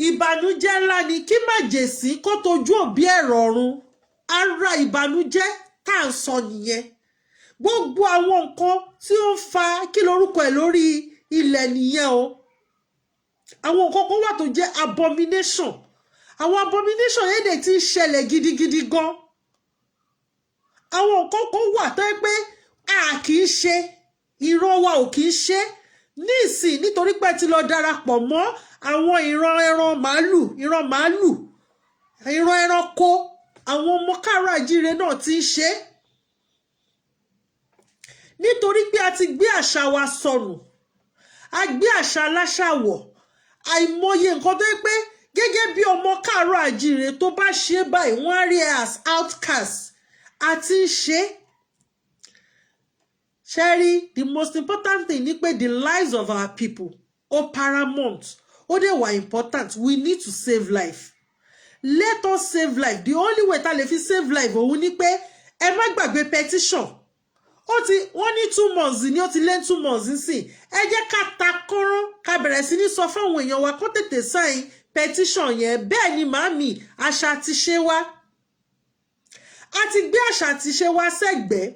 Ìbànújẹ́ ńlá ni kí màjèsí kó tojú òbí ẹ̀ rọ̀run. Ara ìbànújẹ́ tá à ń sọ nìyẹn. Gbogbo àwọn nǹkan tí ó ń fa kí lorúkọ ẹ̀ lórí ilẹ̀ nìyẹn o. Àwọn nǹkan kan wà tó jẹ́ abomination. Àwọn abomination yẹn dẹ̀ ti ń ṣẹlẹ̀ gidigidi gan. Àwọn nǹkan kan wà tó yẹ pé a kì í ṣe, ìran wa ò kì í ṣe ní ìsìn, nítorí pé ti lọ darapọ̀ mọ́ àwọn ìran ẹran màálù, ìran màálù, ìran ẹranko. Àwọn ọmọ káàárọ̀ àjíire náà ti ń ṣe é, nítorí pé a ti gbé àṣà wa sọnù, a gbé àṣà aláṣà wọ̀. Àìmọye nǹkan tó yẹ pé gẹ́gẹ́ bí ọmọ káàárọ̀ àjíire, tó bá ṣe báyìí, wọ́n á rí ẹ as outcast. A ti ń ṣe é. Ṣẹ́rí, the most important thing ni pé the lives of our people, ó paramount, ó dẹ̀ wà important. We need to save life. Let us save life. The only way tá lè fi save life òun ni pé, ẹ má gbàgbé petition. Ó ti wọ́n ní 2 months ní, ó ti lé 2 months nísìn. Ẹ jẹ́ ká ta kọ́rán, ká bẹ̀rẹ̀ sí ní sọ fáwọn èèyàn wa kó tètè sign petition yẹn. Bẹ́ẹ̀ ni màámi, àṣà ti ṣe wá, a ti gbé àṣà àti ṣe wá sẹ́gbẹ̀ẹ́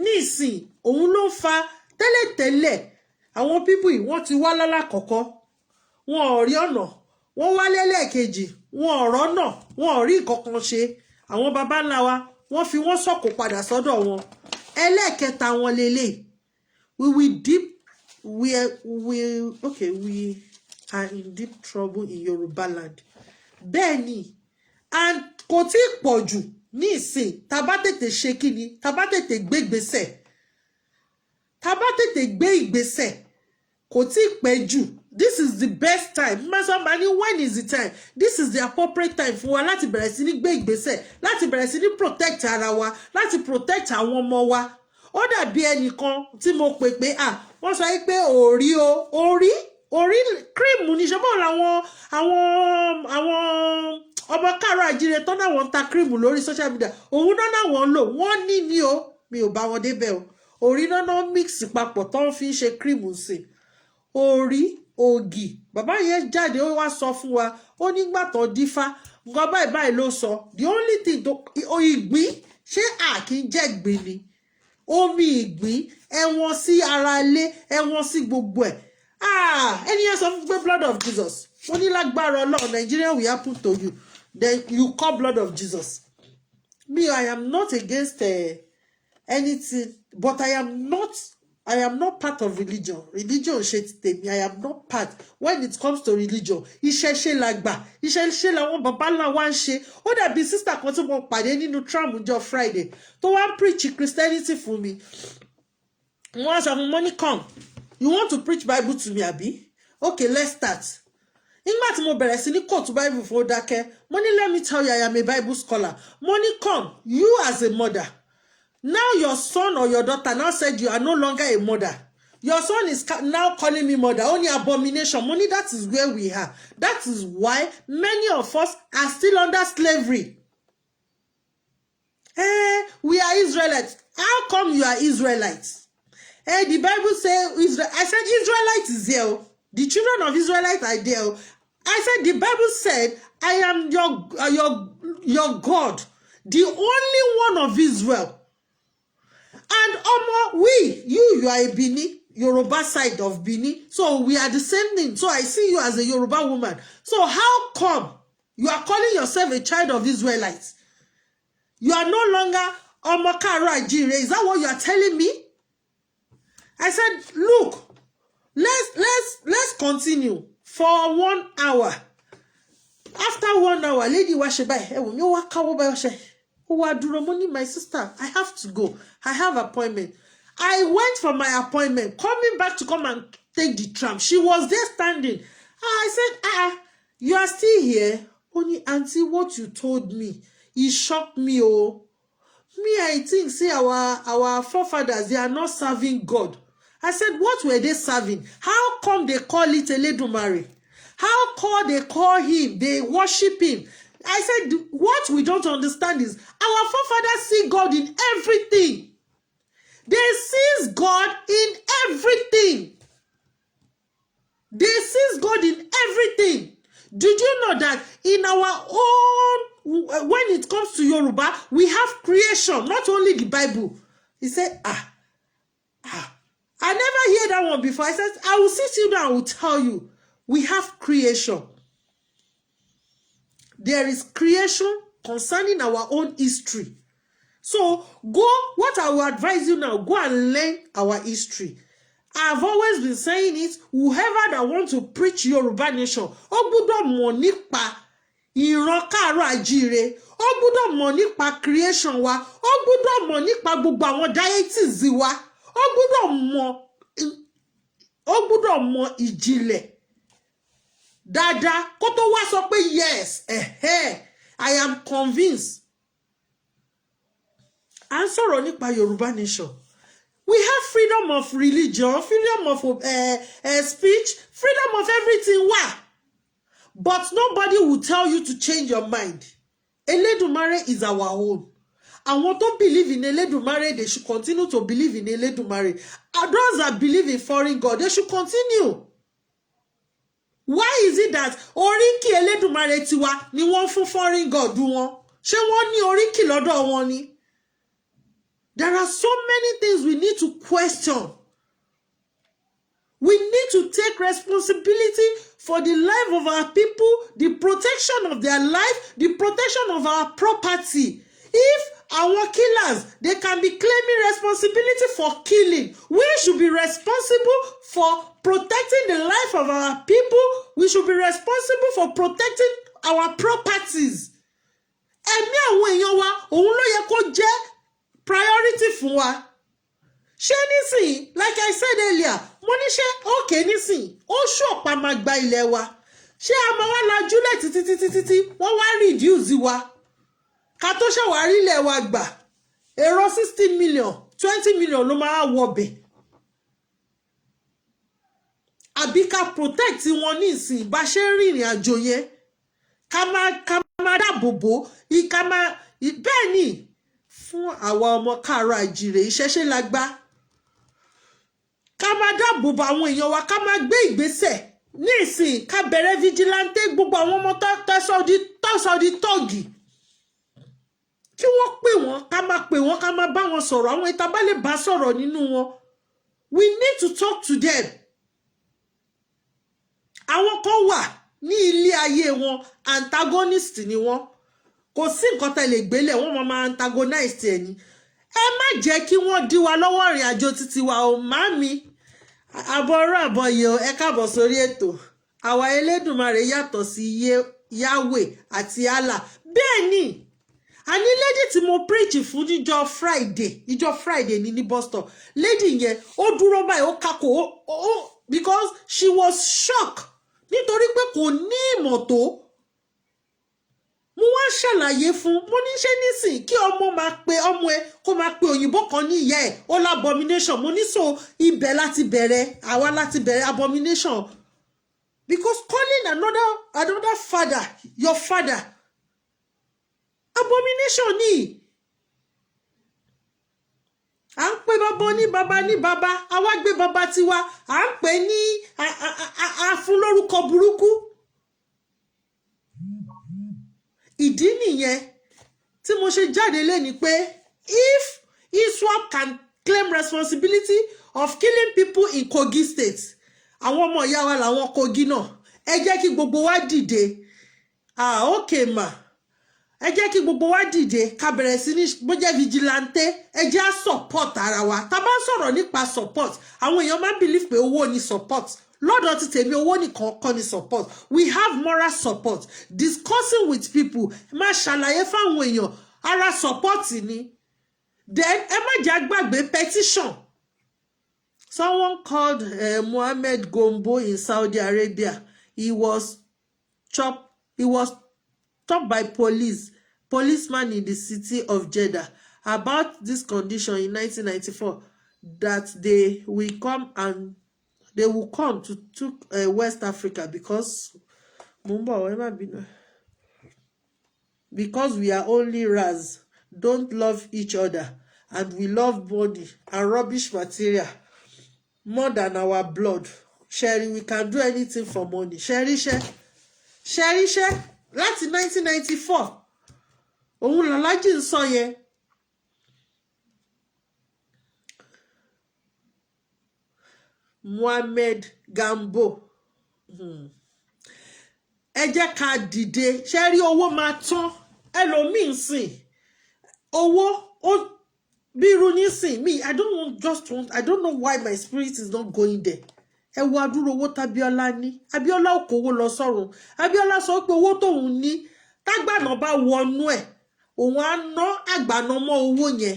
nísìn. Òun ló ń fa tẹ́lẹ̀tẹ́lẹ̀. Àwọn people yìí, wọ́n ti wá lálàkọ́kọ́, wọn ò rí ọ̀nà. Wọ́n wá lẹ́lẹ́kejì, wọn ò rọ́nà, wọn ò rí nǹkan kan ṣe. Àwọn baba ńlá wa, wọ́n fi wọ́n sọ̀kò padà sọ́dọ̀ wọn. Ẹlẹ́ẹ̀kẹta wọn lélẹ̀. We will deep we we okay we are in deep trouble in Yoruba land. Bẹ́ẹ̀ ni, and kò tí ì pọ̀ jù ní ìsìn. Tá bá tètè ṣe kí ni, tá bá tètè gbé ìgbésẹ̀, tá bá tètè gbé ìgbésẹ̀, kò tí ì pẹ́ jù. This is the best time. Mmasamba ní, when is the time? This is the appropriate time fún wa láti bẹ̀rẹ̀ sí ní gbé ìgbésẹ̀, láti bẹ̀rẹ̀ sí ní protect ara wa, láti protect àwọn ọmọ wa. Ó dàbí ẹnìkan tí mo pè pé à wọ́n sọ pé òrí o, orí orí cream ní ṣe bọ́ọ̀ làwọn àwọn ọmọ káàárọ̀ àjíire tán náà, wọ́n ń ta cream lórí social media. Òun náà náà wọ́n ń lò. Wọ́n ní ní o, mi ò bá wọn débẹ̀ o. Orí náà náà mix papọ̀ tó ń fi ṣe cream sí orí ògì. Bàbá yẹn jáde, ó wá sọ fún wa, ó nígbà tó dífá, nǹkan báyìí báyìí ló sọ. The only thing tó ìgbín, ṣé à kì í jẹ́ ìgbín ni? Omi ìgbín, ẹ̀wọ̀n sí ara ilé, ẹ̀wọ̀n sí gbogbo ẹ̀. Ẹni yẹn sọ fún pé blood of Jesus. Wọ́n ní lágbára Ọlọ́run, Nigeria will happen to you, then you call blood of Jesus. Me, I am not against anything, but I am not part of religion. Religion ṣe ti tèmi. I am not part when it comes to religion. Ìṣẹ̀ṣe la gbà, ìṣẹ̀ṣe làwọn bàbá ńlá wa ń ṣe. Ó dàbí sister kan tí mo pàdé nínú tram ọjọ́ Friday tó wá ń preach Christianity fún mi. Wọ́n sọ fún money, "Come, you want to preach Bible to me, abi? Okay, let's start." Nígbà tí mo bẹ̀rẹ̀ sí ní quote Bible fún, ó dákẹ́. Mo ní, "Let me tell you, I am a Bible scholar." Mo ní, "Come, you as a mother now, your son or your daughter now said you are no longer a mother. Your son is now calling me mother." Ó ní, "Abomination." Mo ní, "That is where we are. That is why many of us are still under slavery." We are Israelites. How come you are Israelites? The Bible say Israel. I said Israelites is there o. The children of Israelites are there o. I said the Bible said, "I am your God, the only one of Israel." And omo, we, you are a Bini, Yoruba side of Bini. So we are the same thing. So I see you as a Yoruba woman. So how come you are calling yourself a child of Israelites? You are no longer ọmọ káàárọ̀ àjíire. Is that what you are telling me? I said, "Look, let's continue for one hour." After one hour, lady wa ṣe báyìí, ẹ wò mí, ó wá káwọ́ báyìí, ó ṣe, ó wá dúró. Mo ní, "My sister, I have to go. I have appointment." I went for my appointment. Coming back to come and take the tram, she was there standing. I said, "Ah, you are still here?" Ó ní, "Aunty, what you told me, e shock me o. Me, I think say our forefathers, they are not serving God." I said, "What were they serving? How come they call it Eledumare? How come they call him, they worship him?" I said, "What we don't understand is our forefathers see God in everything. They sees God in everything. They sees God in everything." Did you know that in our own, when it comes to Yoruba, we have creation, not only the Bible? He said, "Ah, ah, I never hear that one before." I said, "I will sit you down, I will tell you. We have creation. There is creation concerning our own history. So go, what I will advise you now, go and learn our history." I've always been saying it, whoever that want to preach Yoruba nation, ó gbúdọ̀ mọ̀ nípa ìran káàárọ̀ àjíire, ó gbúdọ̀ mọ̀ nípa creation wa, ó gbúdọ̀ mọ̀ nípa gbogbo àwọn deities wa, ó gbúdọ̀ mọ̀ ìjìnlẹ̀ dáadáa kó tó wá sọ pé, "Yes, I am convinced." À ń sọ̀rọ̀ nípa Yorùbá nation. We have freedom of religion, freedom of speech, freedom of everything wà, but nobody will tell you to change your mind. Elédùmarè is our own. Àwọn tó believe in Elédùmarè, they should continue to believe in Elédùmarè. And those that believe in foreign God, they should continue. Why is it that oríkì Elédùmarè tiwa ni wọ́n fún foreign God wọn? Ṣé wọ́n ní oríkì lọ́dọ̀ wọn ni? There are so many things we need to question. We need to take responsibility for the life of our people, the protection of their life, the protection of our property. If our killers, they can be claiming responsibility for killing, we should be responsible for protecting the life of our people. We should be responsible for protecting our properties. Ẹ̀mí àwọn èèyàn wa, òun ló yẹ kó jẹ́ priority fún wa. Ṣé nísìnyí, like I said earlier, mo ní ṣé okay nísìnyí, ó ṣọ̀pá máa gba ilẹ̀ wa, ṣé a máa wá lajúlẹ̀ títí títí títí wọ́n wá reduce wa ká tó ṣàwárí ilẹ̀ wa gbà? Èrò 60 million, 20 million ló máa wọbẹ̀, àbí ká protect wọn ní ìsìn bá ṣe ń rìnrìn àjò yẹn, ká máa dáàbò bò, ká máa bẹ́ẹ̀ ni fún àwa ọmọ káàárọ̀ àjíire. Ìṣẹ̀ṣe la gbá, ká máa dáàbò bo àwọn èèyàn wa, ká máa gbé ìgbésẹ̀ ní ìsìn, ká bẹ̀rẹ̀ vigilante. Gbogbo àwọn ọmọ tọ́sọ̀ di tọ́ọ̀gì, kí wọ́n pè wọ́n, ká máa pè wọ́n, ká máa bá wọn sọ̀rọ̀. Àwọn ìta bá lè bá sọ̀rọ̀ nínú wọn, we need to talk to them. Àwọn kan wà ní ilé ayé wọn, antagonist ni wọ́n. Kò sí nǹkan tẹ́ lè gbélé wọ́n, máa antagonize ẹ̀ ní. Ẹ má jẹ́ kí wọ́n dí wa lọ́wọ́ ìrìn àjò títí wa o. Màámi, àbọ̀rọ̀ àbọ̀yè o, ẹ káàbọ̀ sórí ètò. Àwa Elédùmarè yàtọ̀ sí Yahweh àti Allah. Bẹ́ẹ̀ ni. Àní lady tí mo preach fún níjọ́ Friday, ìjọ́ Friday ní bus stop, lady yẹn, ó dúró báyìí, ó kakò ó because she was shocked. Nítorí pé kò ní ìmọ̀ tó. Mo wá ṣàlàyé fún, mo ní ṣe nísìn kí ọmọ máa pe ọmọ ẹ, kó máa pe òyìnbó kan ní ìyá ẹ, ó lá abomination. Mo ní so ibẹ̀ láti bẹ̀rẹ̀, àwa láti bẹ̀rẹ̀ abomination, because calling another father your father, abomination ni. À ń pè bàbá ní bàbá ní bàbá, àwa gbé bàbá tiwa, à ń pè ní a fún lórúkọ burúkú. Ìdí nìyẹn tí mo ṣe jáde lẹ́ni pé if ISWAP can claim responsibility of killing people in Kogi State, àwọn ọmọ ìyá wa làwọn Kogi náà, ẹ jẹ́ kí gbogbo wa dìde. Ah, okay ma, ẹ jẹ́ kí gbogbo wa dìde, ká bẹ̀rẹ̀ sí ní bó jẹ́ vigilante, ẹ jẹ́ á support ara wa. Tá a bá sọ̀rọ̀ nípa support, àwọn èèyàn máa ń believe pé owó ni support. Lọ́dọ̀ ti tèmi, owó nìkan kọ́ ni support. We have moral support, discussing with people, máa ṣàlàyé fáwọn èèyàn, ara support ni. Then ẹ má jẹ́ àgbàgbé petition. Someone called Mohammed Gombo in Saudi Arabia, he was stopped by policeman in the city of Jeddah about this condition in 1994, that they will come and they will come to took West Africa because, mo ń bọ̀, ẹ má bínú, because we are only rats, don't love each other, and we love money and rubbish material more than our blood. Sherry, we can do anything for money. Sherry, Sherry, ṣe láti 1994 òun làlájì ń sọ yẹn. Mohammed Gambo. Ẹ jẹ́ ká dìde. Ṣe rí, owó máa tán. Ẹlòmíín sìn owó ó bí irú nísìn me, I don't want, just want, I don't know why my spirit is not going there. Ẹ wo adúrò owó tábíọ́lá ní. Abíọ́lá ò kówó lọ sọ́run. Abíọ́lá sọ pé owó tóun ní, tágbàná bá wọnú ẹ̀, òun á ná àgbàná mọ́ owó yẹn.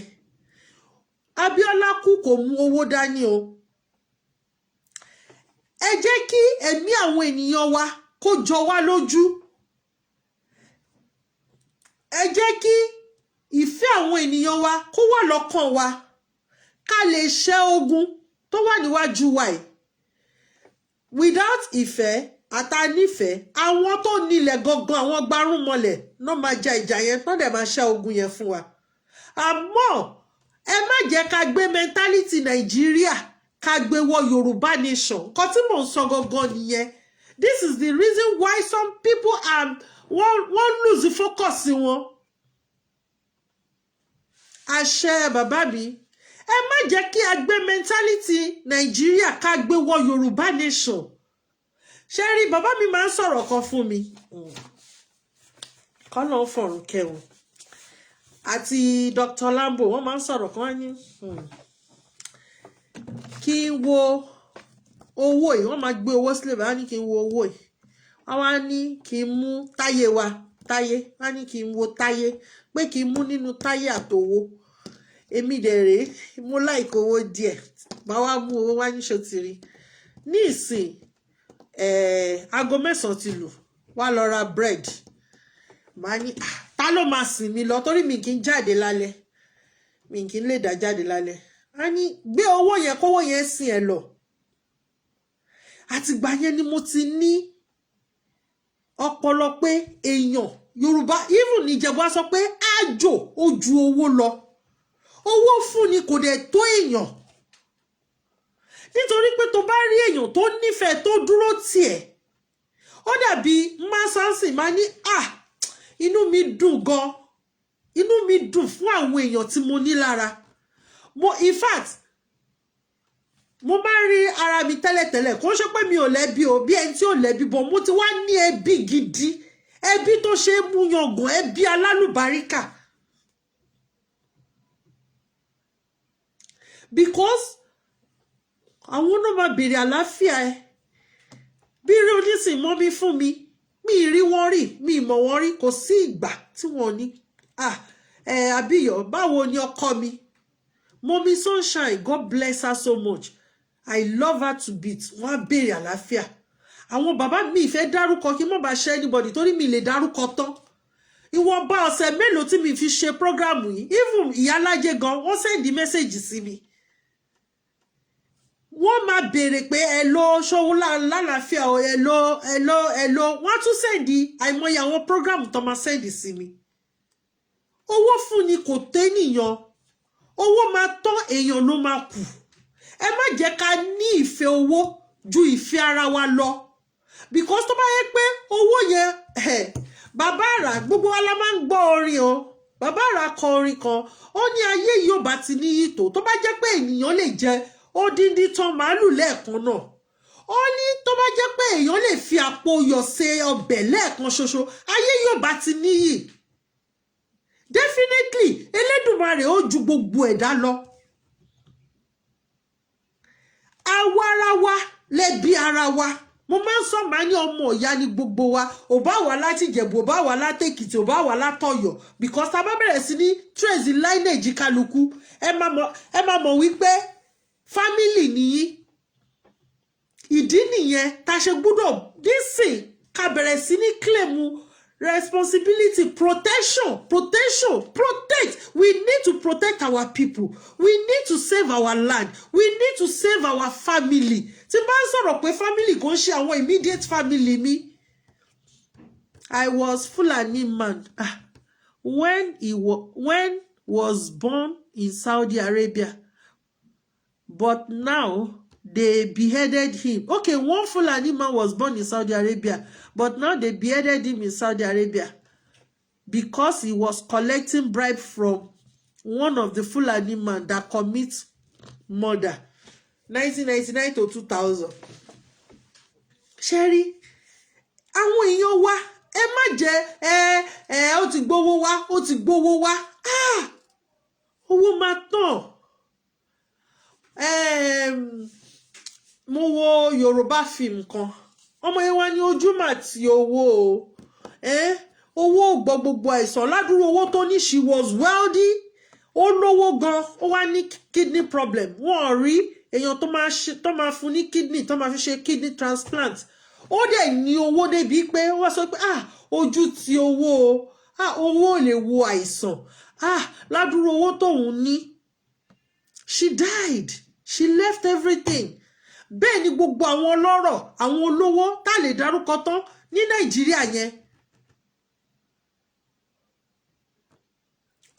Abíọ́lá kú, kò mú owó dání o. Ẹ jẹ́ kí ẹ̀mí àwọn ènìyàn wa kó jọ wá lójú. Ẹ jẹ́ kí ìfẹ́ àwọn ènìyàn wa kó wà lọ́kàn wa, ká lè ṣẹ́ ogun tó wà níwájú wa yìí. Without ìfẹ́ àtànífẹ́, àwọn tó nílẹ̀ gangan, àwọn gbarúmọlẹ̀ náà máa ja ìjà yẹn, tó dẹ̀ máa ṣẹ́ ogun yẹn fún wa. Àmọ́ ẹ má jẹ́ ká gbé mentality Nàìjíríà ká gbé wọ Yorùbá nation. Nǹkan tí mò ń sọ gangan nìyẹn. This is the reason why some people are, wọ́n lose focus wọn. Àṣẹ bàbá mi, ẹ má jẹ́ kí a gbé mentality Nàìjíríà ká gbé wọ Yorùbá nation. Ṣé rí, bàbá mi máa ń sọ̀rọ̀ kan fún mi, kọ́nà fọ̀rùn kẹwọn, àti Dr. Lambo, wọ́n máa ń sọ̀rọ̀ kan, wọ́n ní kí n wo owó yìí. Wọ́n máa gbé owó sílẹ̀, bá ní kí n wo owó yìí, wọ́n wá ní kí n mú táyé wa, táyé, wọ́n ní kí n wo táyé, pé kí n mú nínú táyé àtowó. Èmi dẹ̀ rèé, mo like owó díẹ̀. Máa wá mú owó wá ní ṣòtìrì ní ìsìn, aago 9 ti lù, wá lọ ra bread. Màá ní, "Ah, ta ló máa sìn mí lọ?" Torí mi kì í jáde lálẹ́, mi kì í lè dá jáde lálẹ́. A ní gbé owó yẹn, kówó yẹn sìn ẹ lọ. Àtìgbà yẹn ni mo ti ní ọpọlọ pé èèyàn Yorùbá, even Ìjẹ̀bú á sọ pé àjò ó ju owó lọ. Owó fún ni kò dẹ̀ tó èèyàn, nítorí pé tó bá rí èèyàn tó nífẹ̀ẹ́, tó dúró tiẹ̀, ó dàbí másánsì máa ní, à inú mi dùn gan, inú mi dùn fún àwọn èèyàn tí mo ní lára. Mo, in fact, mo máa ń rí ara mi tẹ́lẹ̀tẹ́lẹ̀, kò ń ṣe pé mi ò lẹ́bi o, bí ẹni tí ò lẹ́bi bọ̀, mo ti wá ní ẹbí gidi, ẹbí tó ṣe é mú yangàn, ẹbí alálùbáríkà, because àwọn náà máa béèrè àlàáfíà ẹ. Bí rí onísìn mọ́ mi fún mi, mi rí wọ́n rí, mi mọ̀ wọ́n rí, kò sí ìgbà tí wọ́n ní, "Ah, ẹ Abíyọ̀, báwo ni ọkọ mi?" Mommy Sunshine, God bless her so much, I love her to bits. Wọ́n á béèrè àlàáfíà. Àwọn bàbá mi fẹ́ dárúkọ kí má bàa ṣe anybody, torí mi lè dárúkọ tán. Ìwọ̀nba ọ̀sẹ̀ mélòó tí mi fi ṣe program yìí, even ìyálájẹ gan, wọ́n send message sí mi. Wọ́n máa béèrè pé ẹ lọ ṣòwò lálàáfíà o, ẹ lọ, ẹ lọ, ẹ lọ. Wọ́n tún send àìmọye àwọn program tó máa send sí mi. Owó fún ni kò tẹ́nìyàn, owó máa tán, èèyàn ló máa kù. Ẹ má jẹ́ ká ní ìfẹ́ owó ju ìfẹ́ ara wa lọ, because tó bá yẹ pé owó yẹn, bàbá àrà, gbogbo wa la máa ń gbọ́ orin o. Bàbá àrà kọ orin kan, ó ní ayé yìí ò bá ti níyì tó bá jẹ́ pé ènìyàn lè jẹ odindi tán màálù lẹ́ẹ̀kan náà. Ó ní tó bá jẹ́ pé èèyàn lè fi àpò iyọ̀ ṣe ọbẹ̀ lẹ́ẹ̀kan ṣoṣo, ayé yóò bá ti níyì. Definitely, Elédùmarè ó ju gbogbo ẹ̀dá lọ. Àwa ara wa lẹ́bi ara wa. Mo máa ń sọ, máa ní ọmọ ìyá ni gbogbo wa. Ò bá wà láti Ìjẹ̀bú, ò bá wà látèkìtì, ò bá wà látọ̀yọ́, because tá a bá bẹ̀rẹ̀ sí ní trace lineage kálukú, ẹ máa mọ̀ wípé family nìyí. Ìdí nìyẹn tá a ṣe gbúdọ̀ dísìn ká bẹ̀rẹ̀ sí ní claim responsibility, protection, protection, protect. We need to protect our people, we need to save our land, we need to save our family. Tí bá ń sọ̀rọ̀ pé family, kò ń ṣe àwọn immediate family mi. I was Fulani man, ah, when was born in Saudi Arabia, but now they beheaded him. Okay, one Fulani man was born in Saudi Arabia, but now they beheaded him in Saudi Arabia because he was collecting bribe from one of the Fulani man that commit murder, 1999 to 2000. Ṣé rí àwọn èèyàn wa, ẹ má jẹ ẹ ẹ ó ti gbowó wá, ó ti gbowó wá. Ah, owó máa tán. Mo wo Yorùbá fíìmù kan, ọmọ yẹn wá ní ojú mà ti owó o. Owó ò gbọ́ gbogbo àìsàn. Ládùúrú owó tó ní, she was wealthy, ó lówó gan, ó wá ní kidney problem. Wọ́n ò rí èèyàn tó máa ṣe, tó máa fún ní kidney, tó máa fi ṣe kidney transplant. Ó dẹ̀ ní owó débi pé wọ́n sọ pé, "Ah, ojú ti owó o. Ah, owó ò lè wo àìsàn. Ah, ládùúrú owó tóun ní." She died, she left everything. Bẹ́ẹ̀ ni gbogbo àwọn ọlọ́rọ̀, àwọn olówó tá lè dárúkọ tán ní Nàìjíríà yẹn,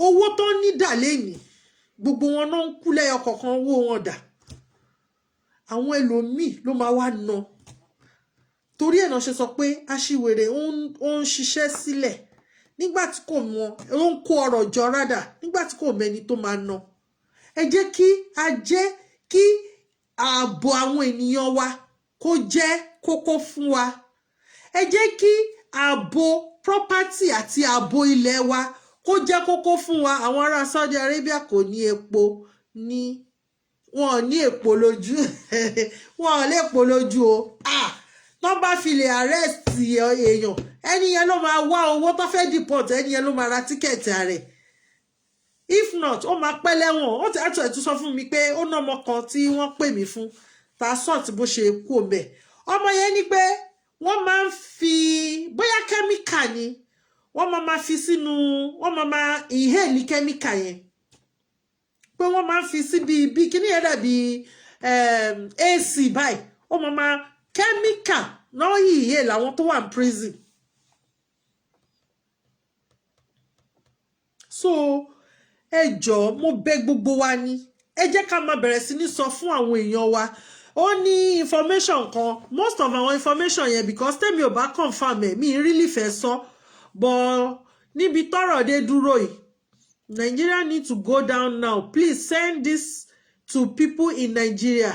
owó tó ní dà lẹ́yìn, gbogbo wọn náà ń kú lẹ́yọ kọ̀ọ̀kan. Owó wọn dà, àwọn ẹlòmíì ló máa wá ná. Torí ẹ̀ náà ṣe sọ pé aṣiwèrè ó ń ṣiṣẹ́ sílẹ̀ nígbà tí kò mọ, ó ń kó ọrọ̀ jọ rádà nígbà tí kò mẹ́ni tó máa ná. Ẹ jẹ́ kí a jẹ́ kí ààbò àwọn ènìyàn wa kó jẹ́ kókó fún wa. Ẹ jẹ́ kí ààbò property àti ààbò ilẹ̀ wa kó jẹ́ kókó fún wa. Àwọn ará Saudi Arabia kò ní epo ní, wọn ò ní èpo lójú, wọn ò lépo lójú o. Ah, tó bá fi lè arrest èèyàn, ẹni yẹn ló máa wá owó tó fẹ́ deport, ẹni yẹn ló máa ra ticket rẹ̀. If not, ó máa pẹ́ lẹ́wọ̀n. Ó ti àtúntò ẹ̀ tún sọ fún mi pé ó ná ọmọ kan tí wọ́n pè mí fún ta sọ́ọ̀tì bó ṣe kú òǹbẹ̀. Ọmọ yẹn ní pé wọ́n máa ń fi bóyá chemical ni wọ́n máa fi sínú, wọ́n máa inhale chemical yẹn, pé wọ́n máa ń fi síbi bí kíní yẹn dàbí AC báyìí, ó máa chemical náà inhale àwọn tó wà ní prison. So ẹ jọ̀ọ́, mo bẹ̀ gbogbo wa ní, ẹ jẹ́ ká máa bẹ̀rẹ̀ sí ní sọ fún àwọn èèyàn wa. Ó ní information kan, most of our information yẹn, because tèmi ò bá confirm ẹ̀, mi really fẹ́ sọ, but níbi tọ́rọ̀ dé dúró yìí, Nigeria need to go down now. Please send this to people in Nigeria.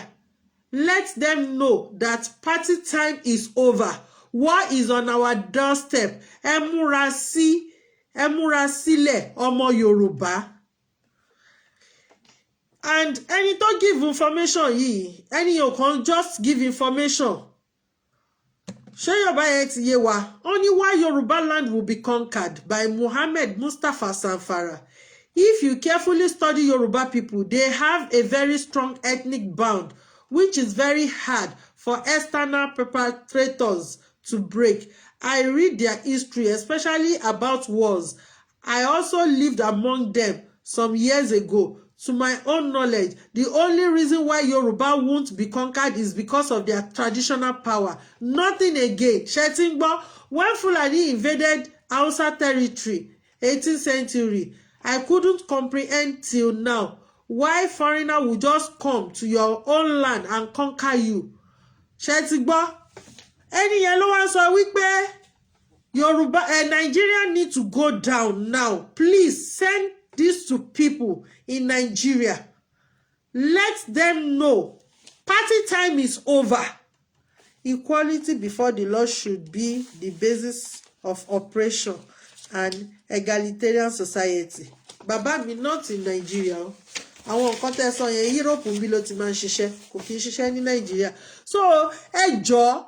Let them know that party time is over. War is on our doorstep. Ẹ múra sí, ẹ múra sílẹ̀, ọmọ Yorùbá. And ẹni tó give information yìí, ẹni yóò kàn just give information. Ṣé Yorùbá yẹn ti yé wa? Ó ní why Yorùbá land will be conquered by Muhammad Mustapha Sanfara. If you carefully study Yoruba people, they have a very strong ethnic bond, which is very hard for for external perpetrators to break. I read their history, especially about wars. I also lived among them some years ago. To my own knowledge, the only reason why Yoruba won't be conquered is because of their traditional power. Nothing again. Ṣé ti ń gbọ́? When Fulani invaded Hausa territory, 18th century, I couldn't comprehend till now why foreigner would just come to your own land and conquer you. Ṣé ti gbọ́? Ẹni yẹn ló wá sọ wípé Yoruba, Nigeria need to go down now. Please send this to people in Nigeria. Let them know party time is over. Equality before the law should be the basis of operation and egalitarian society. Bàbá mi, not in Nigeria o. Àwọn nǹkan tẹ́ sọ yẹn, Europe bí ló ti máa ń ṣiṣẹ́, kò kí ń ṣiṣẹ́ ní Nàìjíríà. So ẹ jọ̀ọ́,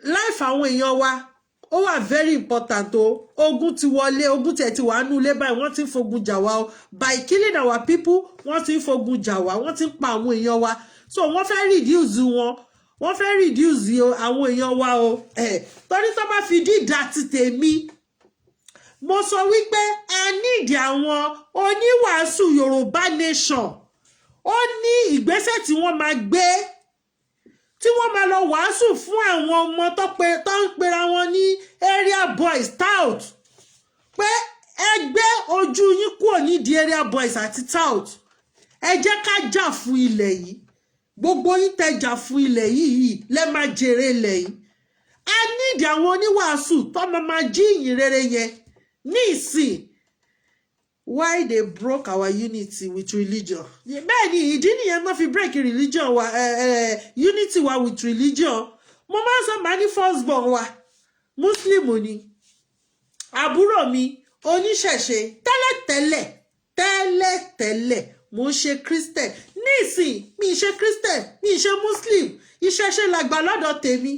life àwọn èèyàn wa, ó wà very important o. Ogun ti wọlé, ogun tiẹ̀ ti wà nínú ilé báyìí. Wọ́n ti ń fogun jà wá o. By killing our people, wọ́n ti ń fogun jà wá, wọ́n ti ń pa àwọn èèyàn wa. So wọ́n fẹ́ reduce wọn, wọ́n fẹ́ reduce àwọn èèyàn wa o. Torí tó bá fi dídá ti tèmi, mo sọ wípé a nídìí àwọn oníwàásù Yorùbá nation. Ó ní ìgbésẹ̀ tí wọ́n máa gbé, tí wọ́n máa lọ wàásù fún àwọn ọmọ tó ń pera wọn ní area boys, tout, pé ẹ gbé ojú yín kúrò nídìí area boys àti tout. Ẹ jẹ́ ká jà fún ilẹ̀ yìí. Gbogbo yín tẹ́ jà fún ilẹ̀ yìí lẹ́ máa jèrè ilẹ̀ yìí. A nídìí àwọn oníwàásù tó máa jí ìyìn rere yẹn ní ìsìn. Why they broke our unity with religion? Bẹ́ẹ̀ ni, ìdí nìyẹn wọ́n fi break religion wa, unity wa with religion. Mo máa ń sọ, màá ní first born wa, Muslim ni. Àbúrò mi, oníṣẹ̀ṣe tẹ́lẹ̀tẹ́lẹ̀ tẹ́lẹ̀tẹ́lẹ̀. Mo ń ṣe Christian. Nísìn, mi ì ṣe Christian, mi ì ṣe Muslim. Ìṣẹ̀ṣe làgbà lọ́dọ̀ tèmi.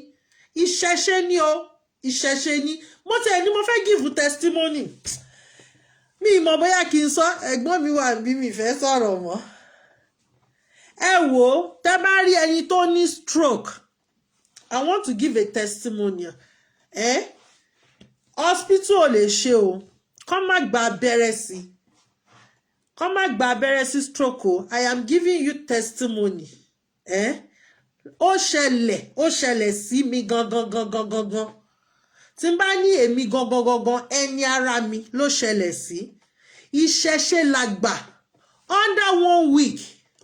Ìṣẹ̀ṣe ni o, ìṣẹ̀ṣe ni. Mo tiẹ̀ ní mo fẹ́ give testimony, mi ì mọ̀ bóyá kí n sọ. Ẹ̀gbọ́n mi wà bí mi fẹ́ sọ̀rọ̀ mọ́. Ẹ wò ó, tẹ́ bá rí ẹni tó ní stroke, I want to give a testimony. Eh? Hospital ò lè ṣe o, kọ́ má gba abẹ́rẹ́ sí, kọ́ má gba abẹ́rẹ́ sí stroke o. I am giving you testimony. Eh? Ó ṣẹlẹ̀, ó ṣẹlẹ̀ sí mi gangan gangan gangan. Tí n bá ní èmi gangan gangan, ẹni ara mi ló ṣẹlẹ̀ sí. Ìṣẹ̀ṣe làgbà. Under one week,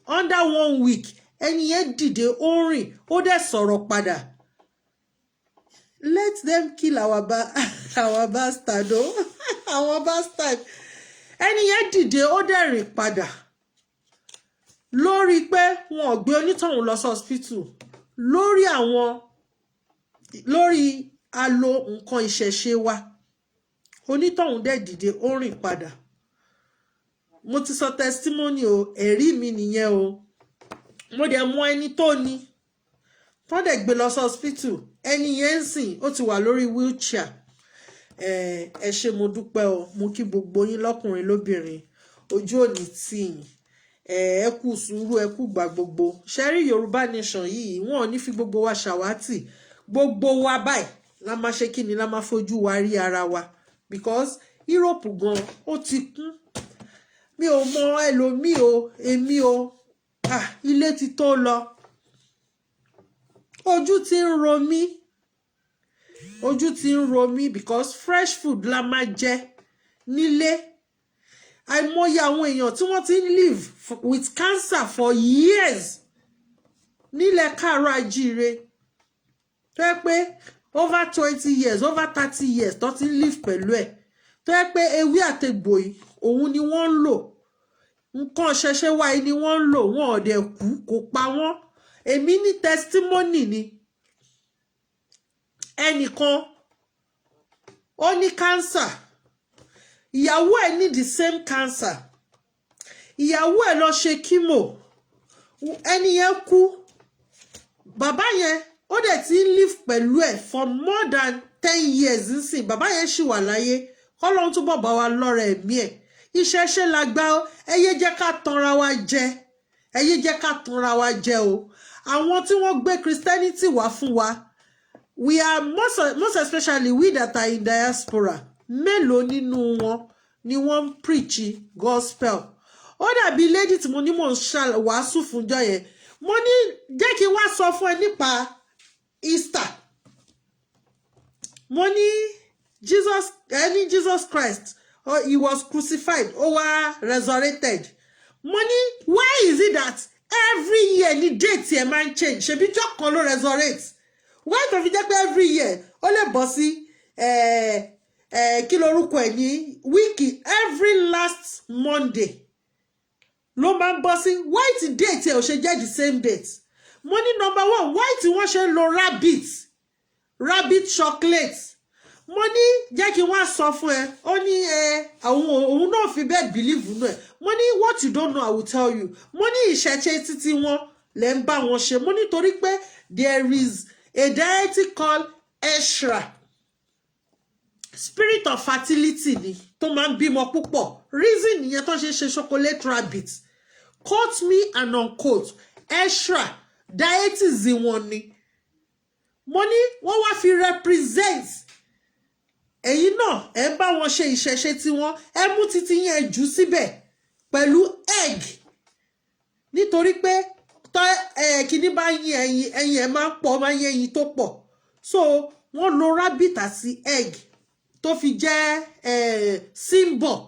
under one week, ẹni yẹn dìde, ó rìn, ó dẹ̀ sọ̀rọ̀ padà. Let them kill our bastard o, our bastard. Ẹni yẹn dìde, ó dẹ̀ rìn padà lórí pé wọn ò gbé onítọ̀hún lọ sí hospital, lórí àwọn, lórí alo nǹkan ìṣẹ̀ṣe wa. Onítọ̀hún dẹ̀ dìde, ó rìn padà. Mo ti sọ testimony o, ẹ̀rí mi nìyẹn o. Mo dẹ̀ mọ ẹni tó ní tọ́ dẹ̀ gbé lọ sí hospital. Ẹni yẹn ń sìn, ó ti wà lórí wheelchair. Ẹ ṣé, mo dúpẹ́ o. Mo kí gbogbo yín lọ́kùnrin lóbìnrin. Ojú òní tì yín. Ẹ kú sùúrù, ẹ kú gbà gbogbo ṣẹ́rí. Yorùbá nation yìí, wọn ò ní fi gbogbo wa ṣàwátì. Gbogbo wa báyìí la máa ṣe kí ni, la máa fojú wa rí ara wa, because Europe gan, ó ti kún. Mi ò mọ ẹlòmíì o, èmi o, ah, ilé ti tó lọ. Ojú ti ń ro mí, ojú ti ń ro mí, because fresh food la máa jẹ nílé. Àìmọye àwọn èèyàn tí wọ́n ti ń live with cancer for years nílẹ̀ káàárọ̀ ajíire, tó yẹ pé over 20 years, over 30 years tó ti ń live pẹ̀lú ẹ̀, tó yẹ pé ewé àtegbò yìí òun ni wọ́n ń lò, nǹkan ṣẹṣẹ wáyé ni wọ́n ń lò, wọn ò dẹ̀ kú, kò pa wọ́n. Èmi ní testimony ni. Ẹnìkan, ó ní cancer, ìyàwó ẹ̀ ní the same cancer. Ìyàwó ẹ̀ lọ ṣe chemo, ẹni yẹn kú. Bàbá yẹn, ó dẹ̀ ti ń live pẹ̀lú ẹ̀ for more than 10 years nsìn. Bàbá yẹn ṣì wà láyé. Kọ́lọ́run túbọ̀ bá wa lọ́rọ̀ ẹ̀mí ẹ̀. Ìṣẹ̀ṣe la gbà ó. Ẹ yé jẹ́ ká tanra wa jẹ, ẹ yé jẹ́ ká tanra wa jẹ o. Àwọn tí wọ́n gbé Christianity wá fún wa, we are most especially we that are in diaspora, mélòó nínú wọn ni wọ́n ń preach gospel? Ó dàbí lady tí mo ní mò ń wàásù fúnjọ́ yẹn. Mo ní jẹ́ kí n wá sọ fún ẹ nípa Easter. Mo ní Jesus, ẹni Jesus Christ, oh, he was crucified, ó wá resurrected. Mo ní, why is it that every year ni date ẹ máa ń change? Ṣebí jọ́ kan ló resurrect? Why tó fi jẹ́ pé every year ó lè bọ́ sí kí lorúkọ ẹ̀ ní week, every last Monday ló máa ń bọ́ sí? Why tí date ẹ̀ ò ṣe jẹ́ the same date? Mo ní number one, why tí wọ́n ṣe ń lo rabbit chocolate? Mo ní jẹ́ kí wọ́n sọ fún ẹ. Ó ní ẹ àwọn òun náà fi bẹ́ẹ̀ believe nù ẹ. Mo ní, what you don't know, I will tell you. Mo ní ìṣẹ̀ṣe títí wọn lẹ́ ń bá wọn ṣe. Mo ní torí pé there is a deity called Eshra, spirit of fertility ni, tó máa ń bímọ púpọ̀. Reason nìyẹn tó ṣe ṣe chocolate rabbit. Quote me and unquote, Eshra deities wọn ni. Mo ní wọ́n wá fi represent ẹ̀yin náà. Ẹ̀ ń bá wọn ṣe ìṣẹ̀ṣe tiwọn, ẹ mú títí yẹn jù síbẹ̀ pẹ̀lú egg, nítorí pé tọ́ ẹ̀ kíní bá yín ẹyin, ẹyin ẹ̀ máa ń pọ̀, máa ń yín ẹyin tó pọ̀. So wọ́n lo rabbit àti egg tó fi jẹ́ symbol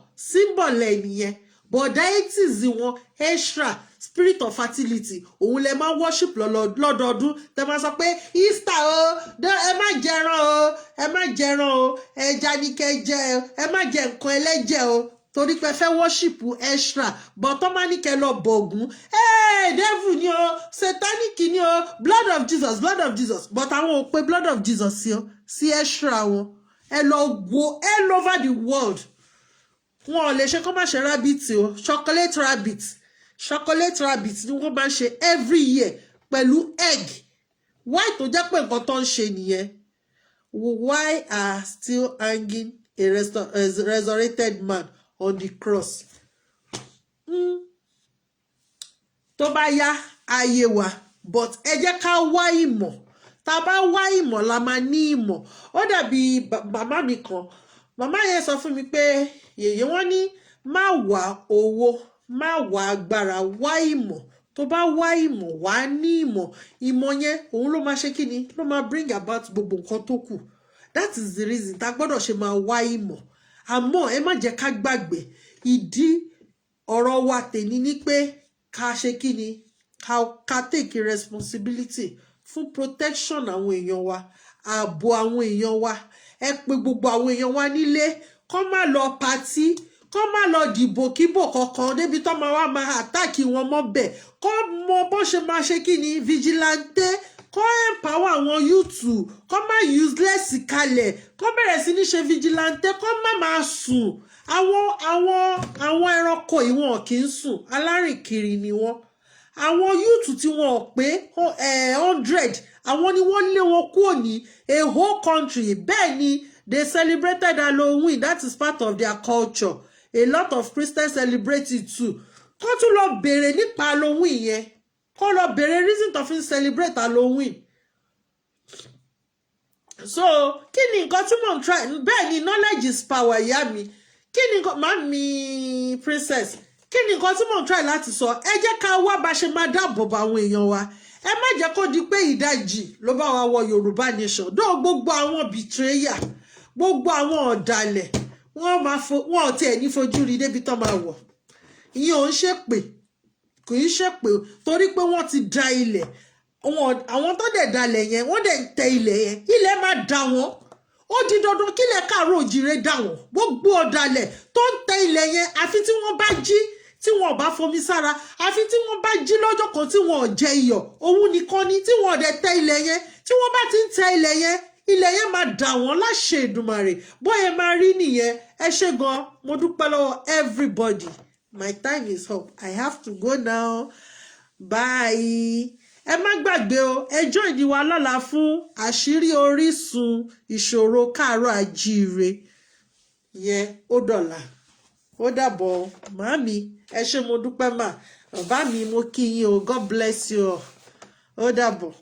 ẹ̀ nìyẹn. But deities wọn, Eshra, spirit of fertility, òun lẹ máa worship lọ́dọọdún tẹ máa sọ pé Easter o, ẹ má jẹran o, ẹ má jẹran o, ẹja ní kẹ́ jẹ, ẹ má jẹ nǹkan ẹlẹ́jẹ̀ o, torí pé fẹ́ worship Eshra. But tọ́ máa ní kẹ́ lọ bọ̀gún, hey, devil ni o, satanic ni o, blood of Jesus, blood of Jesus. But àwọn ò pe blood of Jesus sí o, sí Eshra wọn. Ẹ lọ wo all over the world, wọn ò lè ṣe kó má ṣe rabbit o. Chocolate rabbit, chocolate rabbit ni wọ́n máa ń ṣe every year pẹ̀lú egg. Why tó jẹ́ pé nǹkan tó ń ṣe nìyẹn? Why are still hanging a resurrected man on the cross? Tó bá yá, ayé wa. But ẹ jẹ́ ká wá ìmọ̀. Tá a bá wá ìmọ̀ la máa ní ìmọ̀. Ó dàbí màmá mi kan. Màmá yẹn sọ fún mi pé yèyé, wọn ní má wá owó, má wá agbára, wá ìmọ̀. Tó bá wá ìmọ̀, wá ní ìmọ̀. Ìmọ̀ yẹn, òun ló máa ṣe kí ni, ló máa bring about gbogbo nǹkan tó kù. That is the reason tá a gbọ́dọ̀ ṣe máa wá ìmọ̀. Àmọ́ ẹ má jẹ́ ká gbàgbé ìdí ọ̀rọ̀ wa tèmi ní pé ká ṣe kí ni, ká take responsibility fún protection àwọn èèyàn wa, ààbò àwọn èèyàn wa. Ẹ pé gbogbo àwọn èèyàn wa nílé, kọ́ má lọ party, kọ́ má lọ dìbò kíbò kankan débi tó máa wá máa attack wọn mọ́ bẹ̀. Kọ́ mọ bó ṣe máa ṣe kí ni, vigilante, kọ́ empower àwọn youth, kọ́ má useless kalẹ̀, kọ́ bẹ̀rẹ̀ sí ní ṣe vigilante, kọ́ má máa sùn. Àwọn ẹranko yìí, wọn kì í sùn, alárìnkiri ni wọ́n. Àwọn youth tí wọn ò pé 100, àwọn ni wọ́n lé wọn kúrò ní a whole country. Bẹ́ẹ̀ ni they celebrated Halloween. That is part of their culture. A lot of Christians celebrate it too. Kó tún lọ béèrè nípa Halloween yẹn, kó lọ béèrè reason tó fi ń celebrate Halloween. So kí ni nǹkan tí mò ń try? Bẹ́ẹ̀ ni, knowledge is power. Ìyá mi, kí ni nǹkan má mi, princess, kí ni nǹkan tí mò ń try láti sọ? Ẹ jẹ́ ká wá bá ṣe máa dáàbò bo àwọn èèyàn wa. Ẹ má jẹ́ kó di pé ìdajì ló bá wa wọ Yorùbá Nation dó. Gbogbo àwọn betrayer, gbogbo àwọn ọ̀dàlẹ̀, wọ́n máa fo wọ́n ò tiẹ̀ ní fojú rí débi tán máa wọ̀. Ìyẹn ò ń ṣèpè, kì í ṣèpè, torí pé wọ́n ti da ilẹ̀. Àwọn tó dẹ̀ dalẹ̀ yẹn, wọ́n dẹ̀ ń tẹ ilẹ̀ yẹn, ilẹ̀ máa da wọ́n. Ó di dandan kílẹ̀ káàárọ̀ òjìrè dà wọ́n. Gbogbo ọ̀dàlẹ̀ tó ń tẹ ilẹ̀ yẹn, àfi tí wọ́n bá jí, tí wọn ò bá fomi sára, àfi tí wọ́n bá jí lọ́jọ́ kan tí wọn ò jẹ iyọ̀, òun nìkan ni tí wọn ò dẹ̀ tẹ ilẹ̀ yẹn. Tí wọ́n bá ti ń tẹ ilẹ̀ yẹn, ilẹ̀ yẹn máa dà wọ́n láṣẹ Èdùmàrè. Bóyá máa rí nìyẹn. Ẹ ṣé gan, mo dúpẹ́ lọ́wọ́ everybody. My time is up. I have to go now. Bye. Ẹ má gbàgbé o, ẹ join wa lọ́la fún àṣírí orísun ìṣòro káàárọ̀ àjíire yẹn. Ó dọ̀là, ó dàbọ̀. Màámi, ẹ ṣé, mo dúpẹ́ mà. Bàbá mi, mo kí yín o. God bless you all. Ó dàbọ̀.